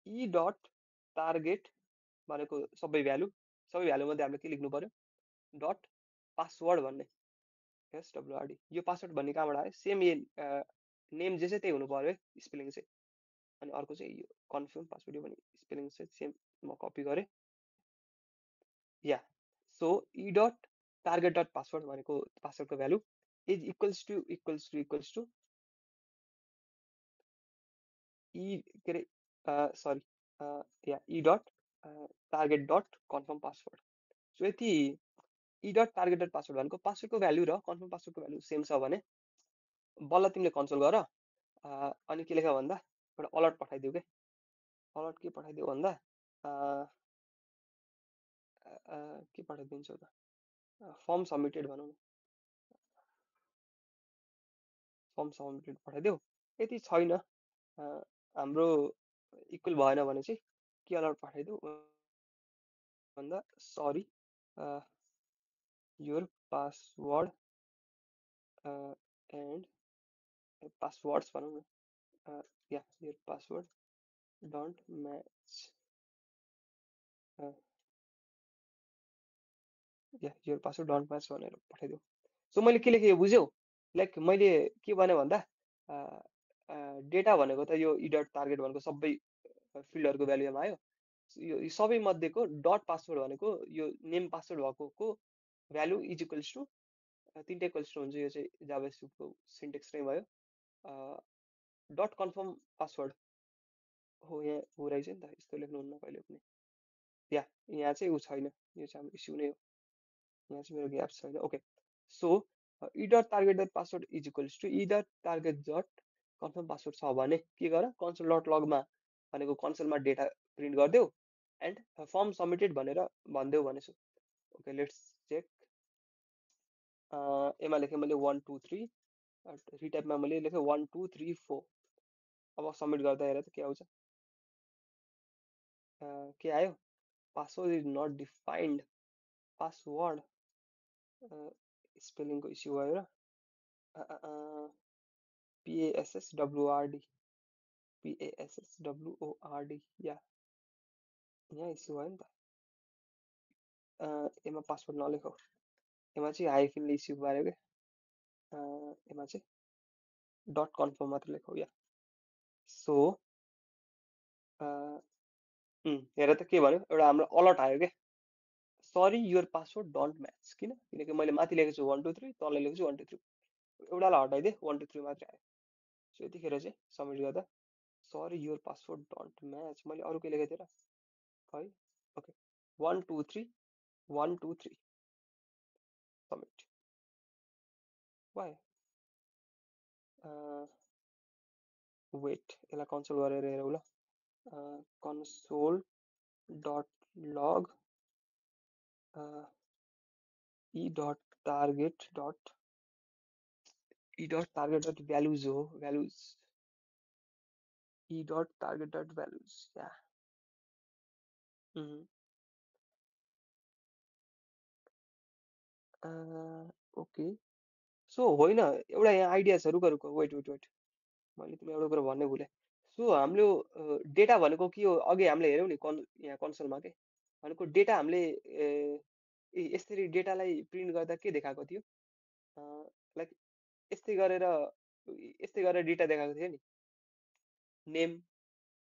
ई डट टार्गेट भनेको सबै भ्यालु मध्ये हामीले के लेख्नु पर्यो डट पासवर्ड भन्ने SWRD यो पासवर्ड भन्ने कहाँबाट आयो सेम ये नेम जे छ त्यही हुनु पर्यो है स्पेलिङ चाहिँ अनि अर्को चाहिँ यो कन्फर्म पासवर्ड यो पनि स्पेलिङ चाहिँ सेम म कपी गरेँ yeah so e dot target dot password भनेको पासवर्डको value is equals to e के अरे sorry yeah e dot target dot confirm password so यति e dot target dot password भनेको पासवर्डको भ्यालु र कन्फर्म पासवर्डको भ्यालु सेम छ भने बल्ल तिमीले कन्सोल गर अनि के लेख भन्दा एउटा अलर्ट पठाइदिऊ के अलर्ट के पठाइदिऊ भन्दा के पठाइदिन्छौ त फर्म सबमिटेड भनौँ न फर्म सबमिटेड पठाइदेऊ यति छैन हाम्रो इक्वल भएन भने चाहिँ के अलर्ट पठाइदेऊ भन्दा sorry your password and passwords भनौँ न yeah your password don't match yeah your password don't match भनेर पठाइदेऊ सो मैले के लेखेँ बुझ्यौ लाइक मैले के भने भन्दा डेटा भनेको त यो ई डट टार्गेट भनेको सबै फिल्डहरूको भ्यालु यहाँ आयो यो सबै मध्येको डट पासवर्ड भनेको यो नेम पासवर्ड भएकोको भ्यालु इज इक्वल्स टु तिनटै इक्वल्स टु हुन्छ यो चाहिँ जाभास्क्रिप्टको सिन्टेक्स नै भयो डट कन्फर्म पासवर्ड हो यहाँ हो रहेछ नि त यस्तो लेख्नुहुन्न कहिले पनि या यहाँ चाहिँ ऊ छैन यो चाहिँ हाम्रो इस्यु नै हो यहाँ चाहिँ मेरो ग्याप छैन okay so e dot target dot password is equals to e dot target dot confirm password छ भने के गर कन्सोल डट लगमा भनेको कन्सोलमा डेटा प्रिन्ट गरिदेऊ एन्ड फर्म सबमिटेड भनेर भनिदेऊ भनेछु ओके लेट्स चेक एमा लेखेँ मैले 1 2 3 रिटाइपमा मैले लेखेँ 1 2 3 4 अब सबमिट गर्दा हेर त के आउँछ के आयो password is not defined password स्पेलिङको इस्यु भयो र PASSWRD या यहाँ इस्यु भयो नि त एमा पासवर्ड नलेखौ एमा चाहिँ हाइफिनले इस्यु पार्यो क्या एमा चाहिँ डट कन्फर्म मात्र लेखौ या सो हेर त के भन्यो एउटा हाम्रो अलर्ट आयो क्या sorry your password don't match किनकि मैले माथि लेखेको छु 1 2 3 तल लेखेको छु 1 2 3 एउटालाई हटाइदिए 1 2 3 मात्रै आयो सो यतिखेर चाहिँ सबमिट गर्दा sorry your password don't match मैले अरू के लेखेको थिएँ र है ओके 1 2 3 1 2 3 सबमिट वाइ वेट यसलाई कन्सोल गरेर हेरौँ ल console dot log e dot target dot values हो values e dot target dot values या ओके सो होइन एउटा यहाँ आइडिया छ रुक रुक वेट वेट वेट मैले तिमीलाई एउटा कुरा भन्नै भुलेँ सो हाम्रो डेटा भनेको के हो अघि हामीले हेऱ्यौँ नि यहाँ कन्सोलमा के भनेको डेटा हामीले यसरी डेटालाई प्रिन्ट गर्दा के देखाएको थियो लाइक यस्तै गरेर डेटा देखाएको थियो नि नेम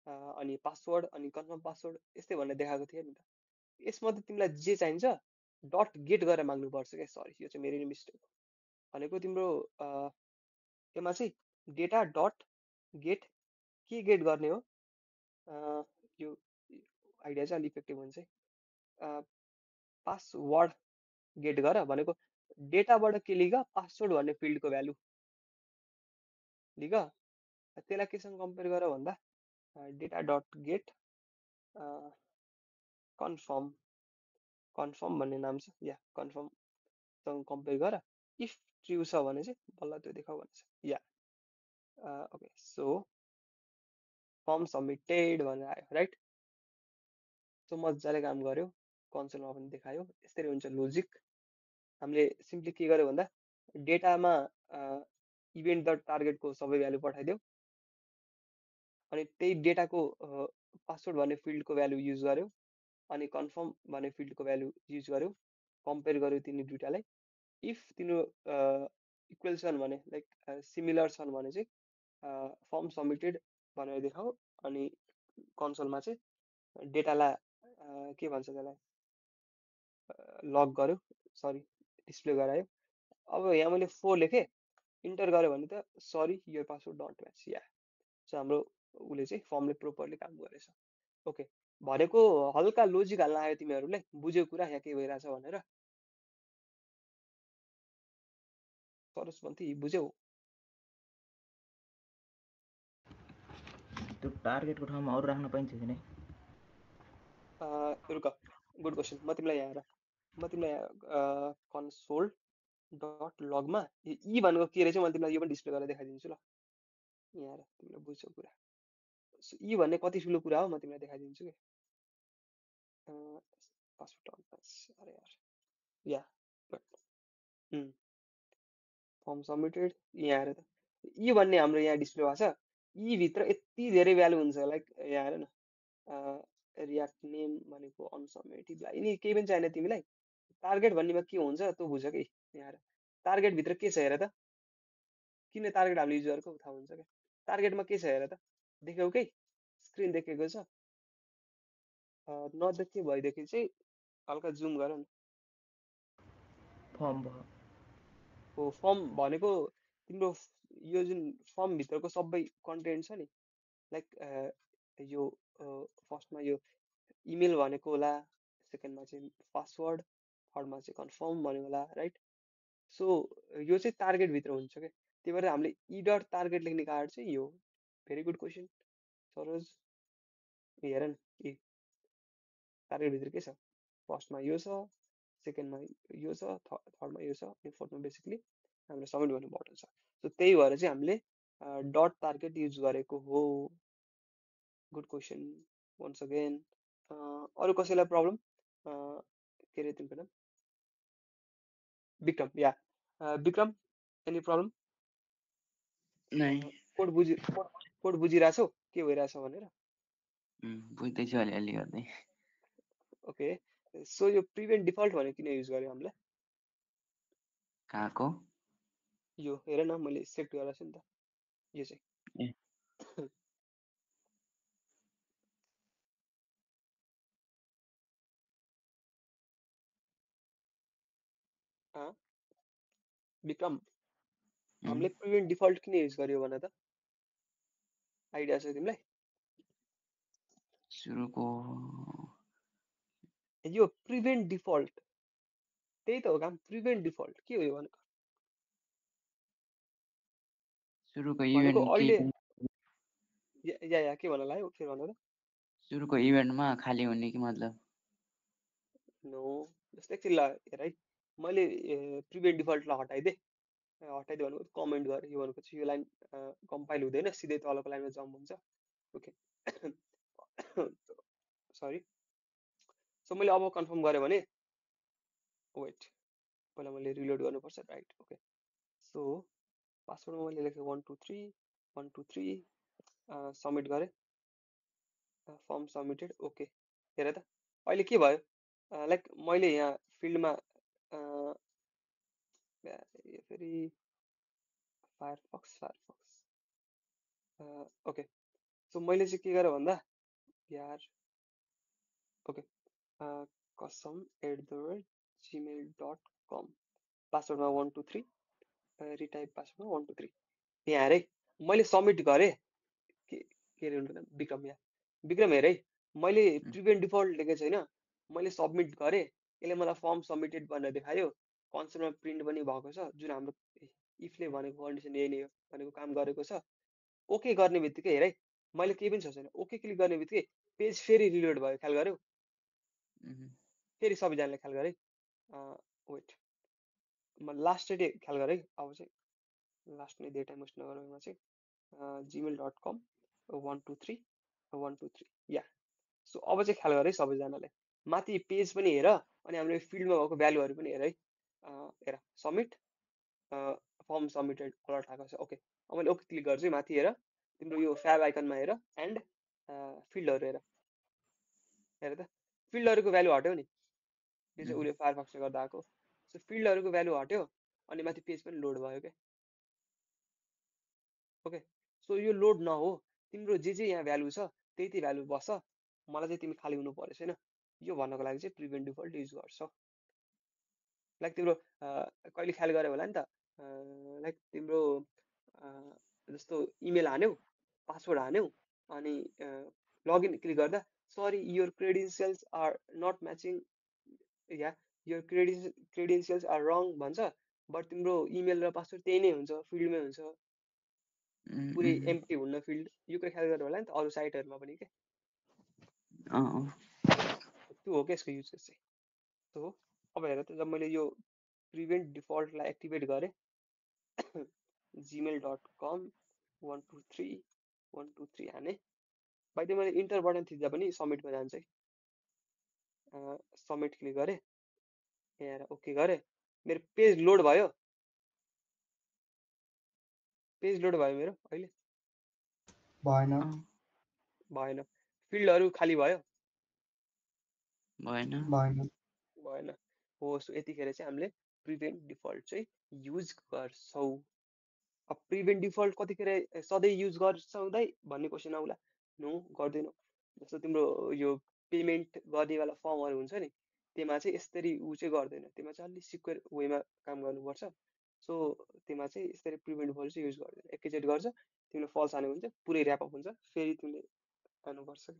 अनि पासवर्ड अनि कन्फर्म पासवर्ड यस्तै भनेर देखाएको थियो नि त यसमा त तिमीलाई जे चाहिन्छ डट गेट गरेर माग्नुपर्छ क्या सरी यो चाहिँ मेरो नै मिस्टेक हो भनेको तिम्रो यसमा चाहिँ डेटा डट गेट के गेट गर्ने हो यो आइडिया चाहिँ अलिक इफेक्टिभ हुन्छ पासवर्ड गेट गर भनेको डेटाबाट के लिग पासवर्ड भन्ने फिल्डको भ्यालु लिग त्यसलाई केसँग कम्पेयर गर भन्दा data dot get confirm confirm भन्ने नाम छ या कन्फर्मसँग कम्पेयर गर इफ ट्रु छ भने चाहिँ बल्ल त्यो देखाउ भन्छ या ओके सो फर्म सबमिटेड भनेर आयो राइट सो मजाले काम गर्यो कन्सोलमा पनि देखायो यसरी हुन्छ लोजिक हामीले सिम्पली के गर्यो भन्दा डेटामा इभेन्ट द टार्गेटको सबै भ्यालु पठाइदियो अनि त्यही डेटाको पासवर्ड भन्ने फिल्डको भ्यालु युज गर्यो अनि कन्फर्म भन्ने फिल्डको भ्यालु युज गर्यो कम्पेयर गर्यो तिनी दुईटालाई इफ तिनीहरू इक्वल छन् भने लाइक सिमिलर छन् भने चाहिँ फर्म सबमिटेड भनेर देखाऊ अनि कन्सोलमा चाहिँ डेटालाई के भन्छ त्यसलाई लग गर्यो सरी डिस्प्ले गरायो अब यहाँ मैले 4 लेखेँ इन्टर गर्यो भने त सरी यो password don't match yeah so हाम्रो उसले चाहिँ फर्मले प्रोपरली काम गरेछ ओके भनेको हल्का लोजिक हाल्न आयो तिमीहरूले बुझ्यो कुरा यहाँ के भइरहेछ भनेर सरोज भन्थे बुझ्यौ त्यो टार्गेटको ठाउँमा अरू राख्न पाइन्छ कि नै रुक गुड क्वेसन म तिमीलाई यहाँ कन्सोल डट लगमा यी भनेको के रहेछ मैले तिमीलाई यो पनि डिस्प्ले गरेर देखाइदिन्छु ल यहाँ तिमीले बुझ्छौ कुरा यी भन्ने कति ठुलो कुरा हो म तिमीलाई देखाइदिन्छु कि अरे यार या फर्म सबमिटेड यहाँ हेर त यी भन्ने हाम्रो यहाँ डिस्प्ले भएको छ यी भित्र यति धेरै भ्यालु हुन्छ लाइक यहाँ हेर न रियाक्ट नेम भनेको अनसबमिटेड यिनी केही पनि छैन तिमीलाई टार्गेट भन्नेमा के हुन्छ त्यो बुझ कि यहाँ हेर टार्गेट भित्र के छ हेर त किन टार्गेट हामीले युज गरेको थाहा हुन्छ क्या टार्गेटमा के छ हेर त देख्यौ कि स्क्रिन देखेको छ नदेखे भइदेखि चाहिँ हल्का जुम गर न फर्म हो फर्म भनेको तिम्रो यो जुन फर्म भित्रको सबै कन्टेन्ट छ नि लाइक यो फर्स्टमा यो इमेल भनेको होला सेकेन्डमा चाहिँ पासवर्ड थर्डमा चाहिँ कन्फर्म भन्यो होला राइट सो यो चाहिँ टार्गेट भित्र हुन्छ क्या त्यही भएर हामीले ई डट टार्गेट लेख्ने कार्ड चाहिँ यो भेरी गुड क्वेसन सरोज हेर न ए टार्गेट भित्र के छ फर्स्टमा यो छ सेकेन्डमा यो छ थर्डमा यो छ अनि फोर्थमा बेसिकली हामीले सबमिट गर्नु बटन छ सो त्यही भएर चाहिँ हामीले डट टार्गेट युज गरेको हो गुड क्वेसन वन्स अगेन अरू कसैलाई प्रब्लम के अरे तिम्रो नाम विक्रम या विक्रम एनी प्रब्लम कोड बुझिरहेछौ के भइरहेछ भनेर बुझ्दैछु अलिअलि गर्दै ओके सो यो प्रिभेन्ट डिफल्ट भनेको किन युज गर्यो हामीले कहाँको यो हेर न मैले सेट गरेको छु नि त यो चाहिँ विक्रम हामीले प्रिभेन्ट डिफल्ट किन युज गर्यो भने त आइडिया छ तिमीलाई सुरुको यो प्रिभेन्ट डिफल्ट त्यही त हो काम प्रिभेन्ट डिफल्ट के हो यो भनेको सुरुको इभेन्ट अहिले या के भन्नु लाग्यो फेरि भन्नु त सुरुको इभेन्टमा खाली हुने कि मतलब नो जस्तै एकछिन ल हेर है मैले प्रिभेन्ट डिफल्टलाई हटाइदिएँ भनेको कमेन्ट गरेँ यो भनेको चाहिँ यो लाइन कम्पाइल हुँदैन सिधै तलको लाइनमा जम्प हुन्छ ओके सरी सो मैले अब कन्फर्म गरेँ भने वेट पहिला मैले रिलोड गर्नुपर्छ राइट ओके सो पासवर्डमा मैले लेखेँ 123 सबमिट गरेँ फर्म सबमिटेड ओके हेर त अहिले के भयो लाइक मैले यहाँ फिल्डमा फेरि फायरफक्स ओके सो मैले चाहिँ के गरेँ भन्दा यार ओके कसम@gmail.com पासवर्डमा 123 रिटाइप पासवर्डमा 123 यहाँ हेर है मैले सबमिट गरेँ के अरे विक्रम यहाँ विक्रम हेर है मैले प्रिभेन्ट डिफल्ट लेखेको छैन मैले सबमिट गरेँ यसले मलाई फर्म सबमिटेड भनेर देखायो कन्सोलमा प्रिन्ट पनि भएको छ जुन हाम्रो इफले भनेको कन्डिसन यही नै हो भनेको काम गरेको छ ओके गर्ने बित्तिकै हेर है मैले केही पनि छ छैन ओके क्लिक गर्ने बित्तिकै पेज फेरि रिलोड भयो ख्याल गर्यौ फेरि सबैजनाले ख्याल गरे वेट म लास्ट डे ख्याल गरेँ अब चाहिँ लास्ट नै डे टाइम वेस्ट नगरौँ चाहिँ gmail.com 123 या सो अब चाहिँ ख्याल गरे सबैजनाले माथि पेज पनि हेर अनि हाम्रो फिल्डमा भएको भ्यालुहरू पनि हेर है हेर सबमिट फर्म सबमिटेड अलर्ट आएको छ ओके अब मैले ओके क्लिक गर्छु माथि हेर तिम्रो यो फ्याब आइकनमा हेर एन्ड फिल्डहरू हेर त फिल्डहरूको भ्यालु हट्यो नि यो चाहिँ उसले फायरफक्सले गर्दा आएको सो फिल्डहरूको भ्यालु हट्यो अनि माथि पेज पनि लोड भयो क्या ओके सो यो लोड नहो तिम्रो जे यहाँ भ्यालु छ त्यही भ्यालु बस मलाई चाहिँ तिमी खाली हुनु पर्यो छैन यो भन्नको लागि चाहिँ प्रिभेन्ट डिफल्ट युज गर्छ लाइक तिम्रो कहिले ख्याल गऱ्यो होला नि त लाइक तिम्रो जस्तो इमेल हान्यौ पासवर्ड हान्यौ अनि लगइन क्लिक गर्दा sorry your credentials are not matching yeah your credentials are wrong भन्छ बट तिम्रो इमेल र पासवर्ड त्यही नै हुन्छ फिल्डमै हुन्छ पुरै एम्प्टी हुन्न फिल्ड यो कुरा ख्याल गर्नु होला नि त अरू साइटहरूमा पनि के त्यो हो क्या यसको युज चाहिँ सो अब हेर त जब मैले यो प्रिभेन्ट डिफल्टलाई एक्टिभेट गरेँ gmail.com 123 हाने बाइ द मैले इन्टर बटन थिच्दा पनि सबमिटमा जान्छ है सबमिट क्लिक गरेँ यहाँ ओके गरेँ मेरो पेज लोड भयो मेरो अहिले भएन फिल्डहरू खाली भयो भएन हो सो यतिखेर चाहिँ हामीले प्रिभेन्ट डिफल्ट चाहिँ युज गर्छौँ अब प्रिभेन्ट डिफल्ट कतिखेर सधैँ युज गर्छौँ दाइ भन्ने क्वेसन आउला नो गर्दैनौँ जस्तो तिम्रो यो पेमेन्ट गर्नेवाला फर्महरू हुन्छ नि त्यसमा चाहिँ यसरी ऊ चाहिँ गर्दैन त्यसमा चाहिँ अलिक सिक्योर वेमा काम गर्नुपर्छ सो त्यसमा चाहिँ यसरी प्रिभेन्ट डिफल्ट चाहिँ युज गर्दैन एकैचोटि गर्छ तिमीले फल्स हाल्यो भने चाहिँ पुरै ऱ्यापअप हुन्छ फेरि तिमीले हाल्नुपर्छ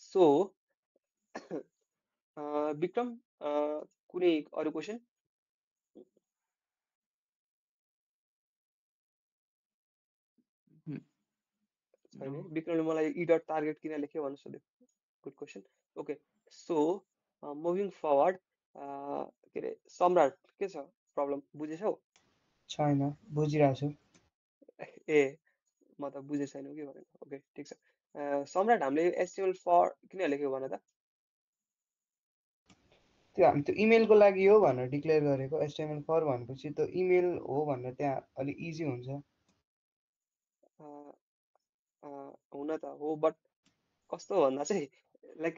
सो विक्रम कुनै अरू क्वेसन छैन विक्रमले मलाई ई डट टार्गेट किन लेख्यो भनेर सोध्यो good question okay so moving forward के अरे सम्राट के छ प्रब्लम बुझेछौ छैन बुझिरहेको छु ए म त बुझे छैन कि भनेको ओके ठिक छ सम्राट हामीले एचटिएमएल फर किन लेख्यो भने त त्यो हामी त्यो इमेलको लागि हो भनेर डिक्लेयर गरेको एचटिएमएल फर भनेपछि त्यो इमेल हो भनेर त्यहाँ अलिक इजी हुन्छ हुन त हो बट कस्तो भन्दा चाहिँ लाइक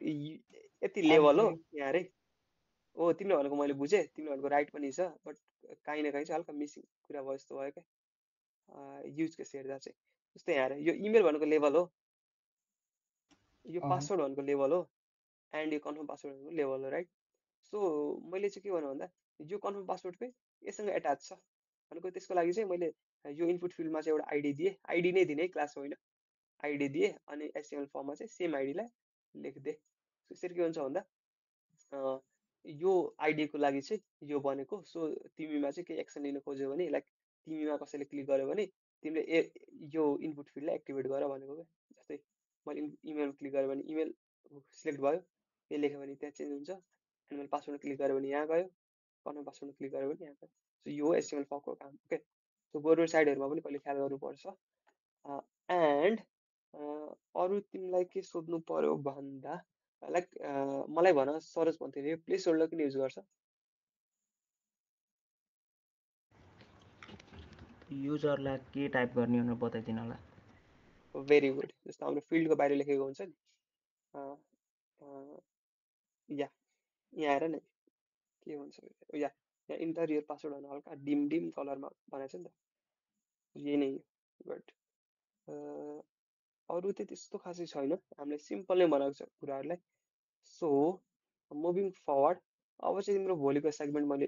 यति लेभल हो यहाँ रे हो तिमीले भनेको मैले बुझेँ तिमीले भनेको राइट पनि छ बट काहीँ न काहीँ चाहिँ हल्का मिसिङ कुरा भयो जस्तो भयो क्या युज केस हेर्दा चाहिँ जस्तै यहाँ यो इमेल भनेको लेभल हो यो पासवर्ड भनेको लेभल हो एन्ड यो कन्फर्म पासवर्ड भनेको लेभल हो राइट सो मैले चाहिँ के भन्नु भन्दा यो कन्फर्म पासवर्ड चाहिँ यससँग एट्याच छ भनेको त्यसको लागि चाहिँ मैले यो इनपुट फिल्डमा चाहिँ एउटा आइडी दिएँ आइडी नै दिने क्लास होइन आइडी दिएँ अनि एचटिएमएल फर्ममा चाहिँ सेम आइडीलाई लेखिदिएँ यसरी के हुन्छ भन्दा यो आइडीको लागि चाहिँ यो बनेको सो तिमीमा चाहिँ केही एक्सन लिन खोज्यो भने लाइक तिमीमा कसैले क्लिक गर्यो भने तिमीले यो इनपुट फिल्डलाई एक्टिभेट गर भनेको क्या जस्तै मैले इमेल क्लिक गरेँ भने इमेल सिलेक्ट भयो यो लेख्यो भने त्यहाँ चेन्ज हुन्छ अनि मैले पासवर्ड क्लिक गरेँ भने यहाँ गयो कन्फर्म पासवर्ड क्लिक गरेँ भने यहाँ गयो सो यो हो एचटिएमएल फर्मको काम ओके सो गोरुर साइडहरूमा पनि कहिले ख्याल गर्नुपर्छ एन्ड अरू तिमीलाई के सोध्नु पर्यो भन्दा लाइक मलाई भन सरोज भन्थ्यो अरे प्लेस होल्डर किन युज गर्छ युजरलाई के टाइप गर्ने भनेर बताइदिनु होला। भेरी गुड जस्तो हाम्रो फिल्डको बाहिर लेखेको हुन्छ नि या यहाँ आएर नि के हुन्छ या यहाँ इन्टरियर पासवर्ड भन्नु हल्का डिम डिम कलरमा बनाएको छ नि त यही नै बट अरू चाहिँ त्यस्तो खासै छैन हामीले सिम्पल नै बनाएको छ कुराहरूलाई सो मुभिङ फरवर्ड अब चाहिँ तिम्रो भोलिको सेगमेन्ट मैले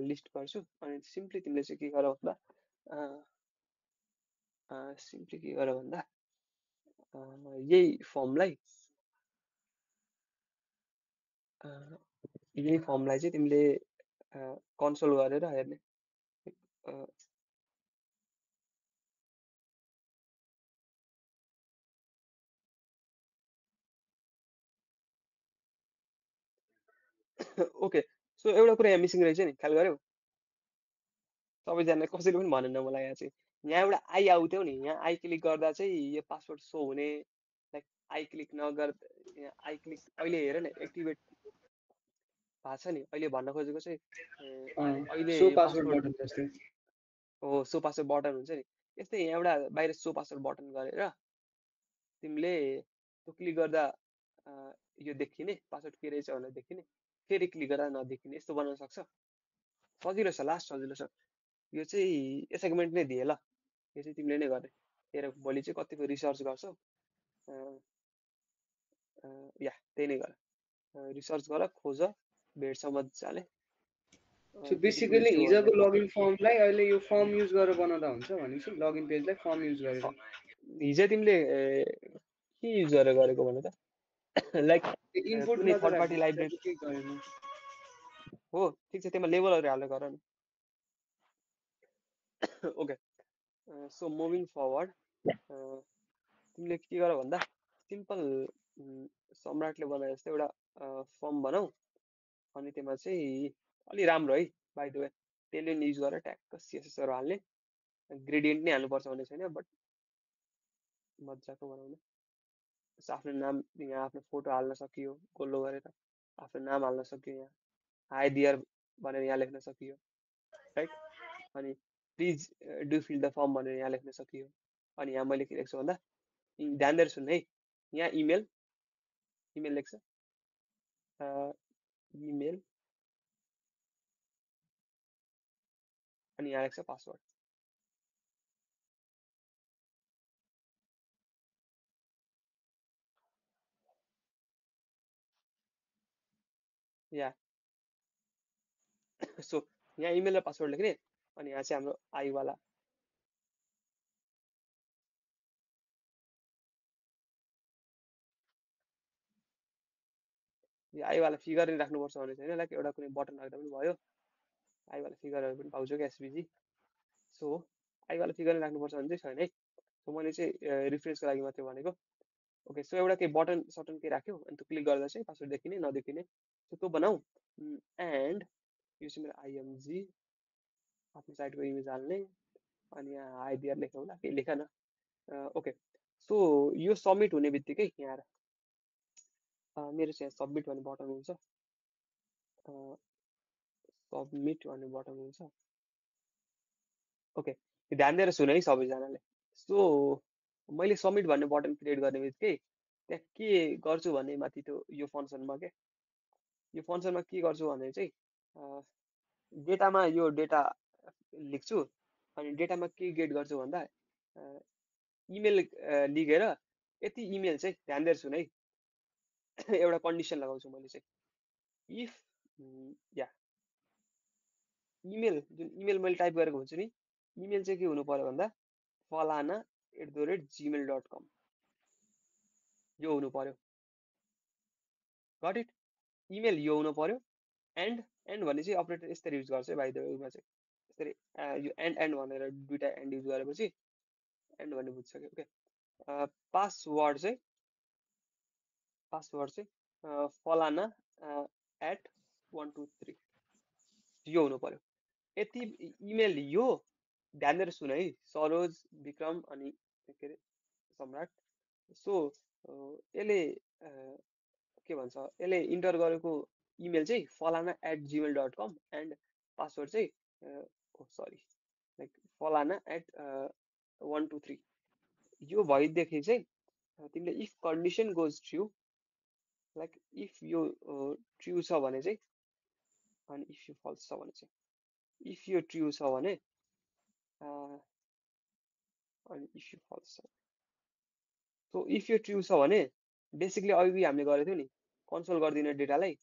लिस्ट गर्छु अनि सिम्पली तिमीले चाहिँ के गर भन्दा सिम्पली के गर भन्दा यही फर्मलाई चाहिँ तिमीले कन्सोल गरेर हेर्ने ओके सो एउटा कुरा यहाँ मिसिङ रहेछ नि ख्याल गर्यौ सबैजनाले कसैले पनि भनेन मलाई यहाँ चाहिँ यहाँ एउटा आई आउँथ्यो नि यहाँ आई क्लिक गर्दा चाहिँ यो पासवर्ड सो हुने लाइक आई क्लिक नगर यहाँ आई क्लिक अहिले हेर न एक्टिभेट भएको छ नि अहिले भन्न खोजेको चाहिँ अहिले सो पासवर्ड बटन जस्तै हो सो पासवर्ड बटन हुन्छ नि यस्तै यहाँ एउटा बाहिर सो पासवर्ड बटन गरेर तिमीले त्यो क्लिक गर्दा यो देखिने पासवर्ड के रहेछ भनेर देखिने फेरि क्लिक गर्दा नदेखिने यस्तो बनाउन सक्छ सजिलो छ लास्ट सजिलो छ यो चाहिँ एसाइनमेन्ट नै दिए ल यो चाहिँ तिमीले नै गर्ने हेर भोलि चाहिँ कतिको रिसर्च गर्छौ या त्यही नै गर रिसर्च गर खोज भेट्छ मजाले सो बेसिकली हिजोको लगइन फर्मलाई अहिले यो फर्म युज गरेर बनाउँदा हुन्छ भनेपछि लगइन पेजलाई फर्म युज गरेर हिजो तिमीले के युज गरेर गरेको भने त लाइक इनपुट कुनै थर्ड पार्टी लाइब्रेरी हो ठिक छ त्यसमा लेबलहरू हालेर गर न ओके सो मुभिङ फरवर्ड तिमीले के गर भन्दा सिम्पल सम्राटले बनाए जस्तो एउटा फर्म बनाऊ अनि त्यसमा चाहिँ अलि राम्रो है बाइ द वे टेलियन युज गरेर ट्याक्क सिएसएसहरू हाल्ने ग्रेडियन्ट नै हाल्नुपर्छ भन्ने छैन बट मजाको बनाउने आफ्नो नाम यहाँ आफ्नो फोटो हाल्न सकियो गोलो गरेर आफ्नो नाम हाल्न सकियो यहाँ हाई डियर भनेर यहाँ लेख्न सकियो राइट अनि please do fill the form भनेर यहाँ लेख्न सकियो अनि यहाँ मैले के लेख्छु भन्दा ध्यान दिएर सुन्नु है यहाँ इमेल लेख्छ इमेल अनि यहाँ लेख्छ पासवर्ड या सो यहाँ इमेल र पासवर्ड लेख्ने अनि यहाँ चाहिँ हाम्रो आईवाला यो आईवाला फिगर नै राख्नुपर्छ भने छैन लाइक एउटा कुनै बटन राख्दा पनि भयो आईवाला फिगरहरू पनि पाउँछ क्या एसबिजी सो आईवाला फिगर नै राख्नुपर्छ भने चाहिँ छैन है सो मैले चाहिँ रिफ्रेसको लागि मात्रै भनेको ओके सो एउटा केही बटन सटन केही राख्यो अनि त्यो क्लिक गर्दा चाहिँ पासवर्ड देखिने नदेखिने सो त्यो बनाऊ एन्ड यो चाहिँ मेरो आइएमजी आफ्नो साइटको इमेज हाल्ने अनि यहाँ आइडिआर लेख्नु होला केही लेख न ओके सो यो सबमिट हुने बित्तिकै यहाँ मेरो चाहिँ सबमिट भन्ने बटन हुन्छ सबमिट भन्ने बटन हुन्छ ओके ध्यान दिएर सुन है सबैजनाले सो मैले सबमिट भन्ने बटन क्रिएट गर्ने बित्तिकै त्यहाँ के गर्छु भने माथि त्यो यो फङ्सनमा के यो फङ्सनमा के गर्छु भने चाहिँ डेटामा यो डेटा लेख्छु अनि डेटामा के गेट गर्छु भन्दा इमेल लिखेर यति इमेल चाहिँ ध्यान दिएर सुन है एउटा कन्डिसन लगाउँछु मैले चाहिँ इफ या इमेल जुन इमेल मैले टाइप गरेको हुन्छु नि इमेल चाहिँ के हुनु पर्यो भन्दा falana@gmail.com यो हुनु पर्यो गट इट इमेल यो हुनु पर्यो एन्ड भन्ने चाहिँ अपरेटर यसरी युज गर्छ भाइ उमा चाहिँ यसरी यो एन्ड भनेर दुईटा एन्ड युज गरेपछि एन्ड भन्ने बुझ्छ ओके पासवर्ड चाहिँ फलाना @123 यो हुनु पर्यो यति इमेल यो ध्यान दिएर सुन है सरोज विक्रम अनि के अरे सम्राट सो यसले के भन्छ यसले इन्टर गरेको इमेल चाहिँ falana@gmail.com एन्ड पासवर्ड चाहिँ सरी लाइक falana@123 यो भइदेखि चाहिँ तिमीले if condition goes true like if यो ट्रु छ भने चाहिँ अनि इफ यो फल्स छ भने चाहिँ इफ यो ट्रु छ भने अनि इफ यो फल्स छ सो इफ यो ट्रु छ भने बेसिकली अघि हामीले गरेको थियौँ नि कन्सोल गरिदिने डेटालाई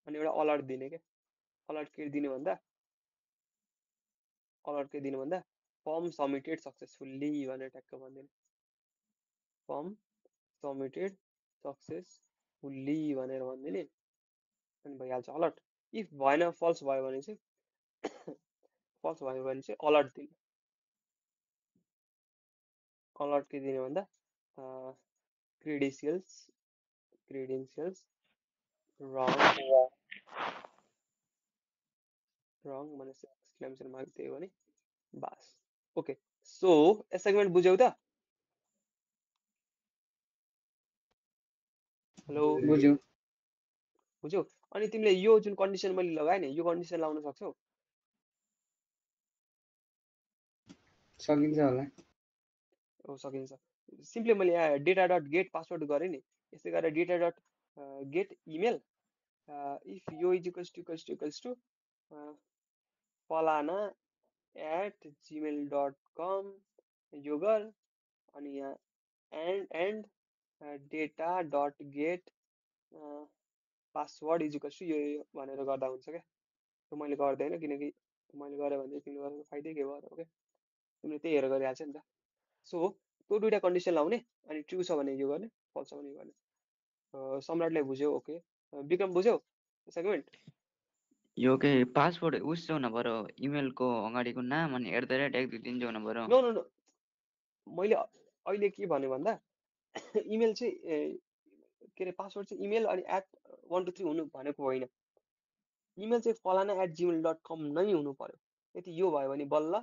अनि एउटा अलर्ट दिने के अलर्ट के दिने भन्दा फर्म सबमिटेड सक्सेसफुल्ली भनेर ट्याक्क भनिदिने फर्म सबमिटेड सक्सेसफुल्ली भनेर भनिदिने अनि भइहाल्छ अलर्ट इफ भएन फल्स भयो भने चाहिँ अलर्ट दिने अलर्ट के दिने भन्दा क्रेडेन्सियल्स रङ भनेर एक्सक्लेमेसन मार्क दियो भने बास ओके सो एसाइनमेन्ट बुझ्यौ त हेलो बुझ्यौ अनि तिमीले यो जुन कन्डिसन मैले लगाए नि यो कन्डिसन लाउन सक्छौ सकिन्छ होला सकिन्छ सिम्पली मैले यहाँ डेटा डट गेट पासवर्ड गरेँ नि यस्तै गरेर data dot get email if यो इक्वल्स टु falana@gmail.com यो गर अनि यहाँ and data dot get password equals to यो भनेर गर्दा हुन्छ क्या त्यो मैले गर्दैन किनकि मैले गरेँ भने तिमीले गरेको फाइदै के भयो ओके तिमीले त्यही हेरेर गरिहाल्छ नि त सो त्यो दुईटा कन्डिसन लाउने अनि ट्रु छ भने यो गर्ने फल्स छ भने यो गर्ने सम्राटले बुझ्यो ओके विक्रम बुझ्यौ सेगमेन्ट यो के पासवर्ड उस चाहिँ हुन पर्यो इमेलको अगाडिको नाम अनि @ 1 2 3 चाहिँ हुन पर्यो नो मैले अहिले के भने भन्दा इमेल चाहिँ के अरे पासवर्ड चाहिँ इमेल अनि @123 हुनु भनेको होइन इमेल चाहिँ falana@gmail.com नै हुनु पर्यो यदि यो भयो भने बल्ल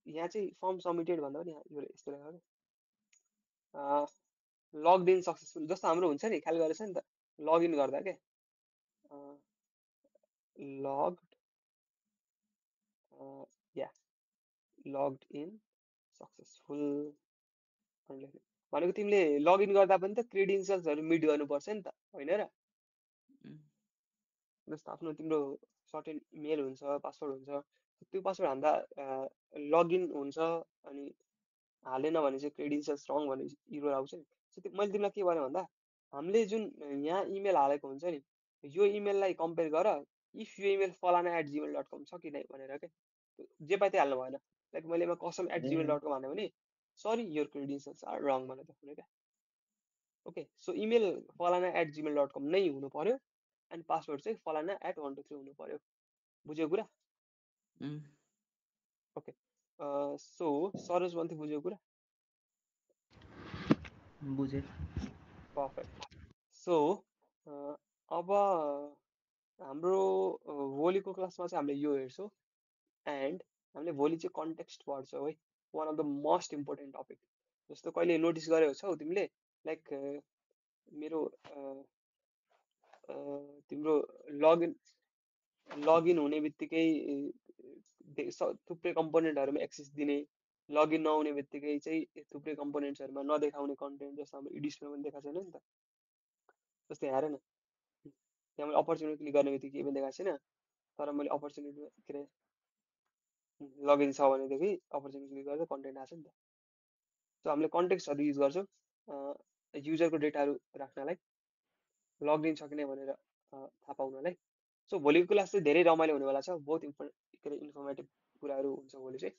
यहाँ चाहिँ फर्म सबमिटेड भन्दा पनि यो यस्तो लेखेको लगड इन सक्सेसफुल जस्तो हाम्रो हुन्छ नि ख्याल गरेछ नि त लगइन गर्दा के लगड इन सक्सेसफुल भनेको तिमीले लगइन गर्दा पनि त क्रेडेन्सियल्सहरू मिट गर्नुपर्छ नि त होइन र जस्तो आफ्नो तिम्रो सर्टेन इमेल हुन्छ पासवर्ड हुन्छ त्यो पासवर्ड हाल्दा लगइन हुन्छ अनि हालेन भने चाहिँ क्रेडेन्सियल्स रङ भन्ने इरर आउँछ नि सो मैले तिमीलाई के भने भन्दा हामीले जुन यहाँ इमेल हालेको हुन्छ नि यो इमेललाई कम्पेयर गर इफ यो इमेल falana@gmail.com छ कि नै भनेर के जे पाए त्यही हाल्नु भएन लाइक मैले कसम@gmail.com हाल्यो भने सरी योर क्रेडेन्सियल्स आर रङ भनेर देखाउने क्या ओके सो इमेल falana@gmail.com नै हुनु पर्यो एन्ड पासवर्ड चाहिँ falana@123 हुनु पर्यो बुझ्यो कुरा ओके सो सरोज भन्थे बुझ्यो कुरा बुझे पर्फेक्ट सो अब हाम्रो भोलिको क्लासमा चाहिँ हामीले यो हेर्छौँ एन्ड हामीले भोलि चाहिँ कन्टेक्स्ट पढ्छौँ है one of the most important topic जस्तो कहिले नोटिस गरेको छौ तिमीले लाइक मेरो तिम्रो लगइन हुने बित्तिकै थुप्रै कम्पोनेन्टहरूमा एक्सेस दिने लगइन नहुने बित्तिकै चाहिँ थुप्रै कम्पोनेन्ट्सहरूमा नदेखाउने कन्टेन्ट जस्तो हाम्रो इडिसमा पनि देखाएको छैन नि त जस्तै हेर न त्यहाँ मैले अपर्च्युनिटी क्लिक गर्ने बित्तिकै केही पनि देखाएको छैन तर मैले अपर्च्युनिटी के अरे लगइन छ भनेदेखि अपर्च्युनिटी क्लिक गर्दा कन्टेन्ट आएको छ नि त सो हामीले कन्टेक्स्टहरू युज गर्छौँ युजरको डेटाहरू राख्नलाई लगइन छ कि नै भनेर थाहा पाउनलाई सो भोलिको क्लास चाहिँ धेरै रमाइलो हुनेवाला छ बहुत इन्फर्मेटिभ कुराहरू हुन्छ भोलि चाहिँ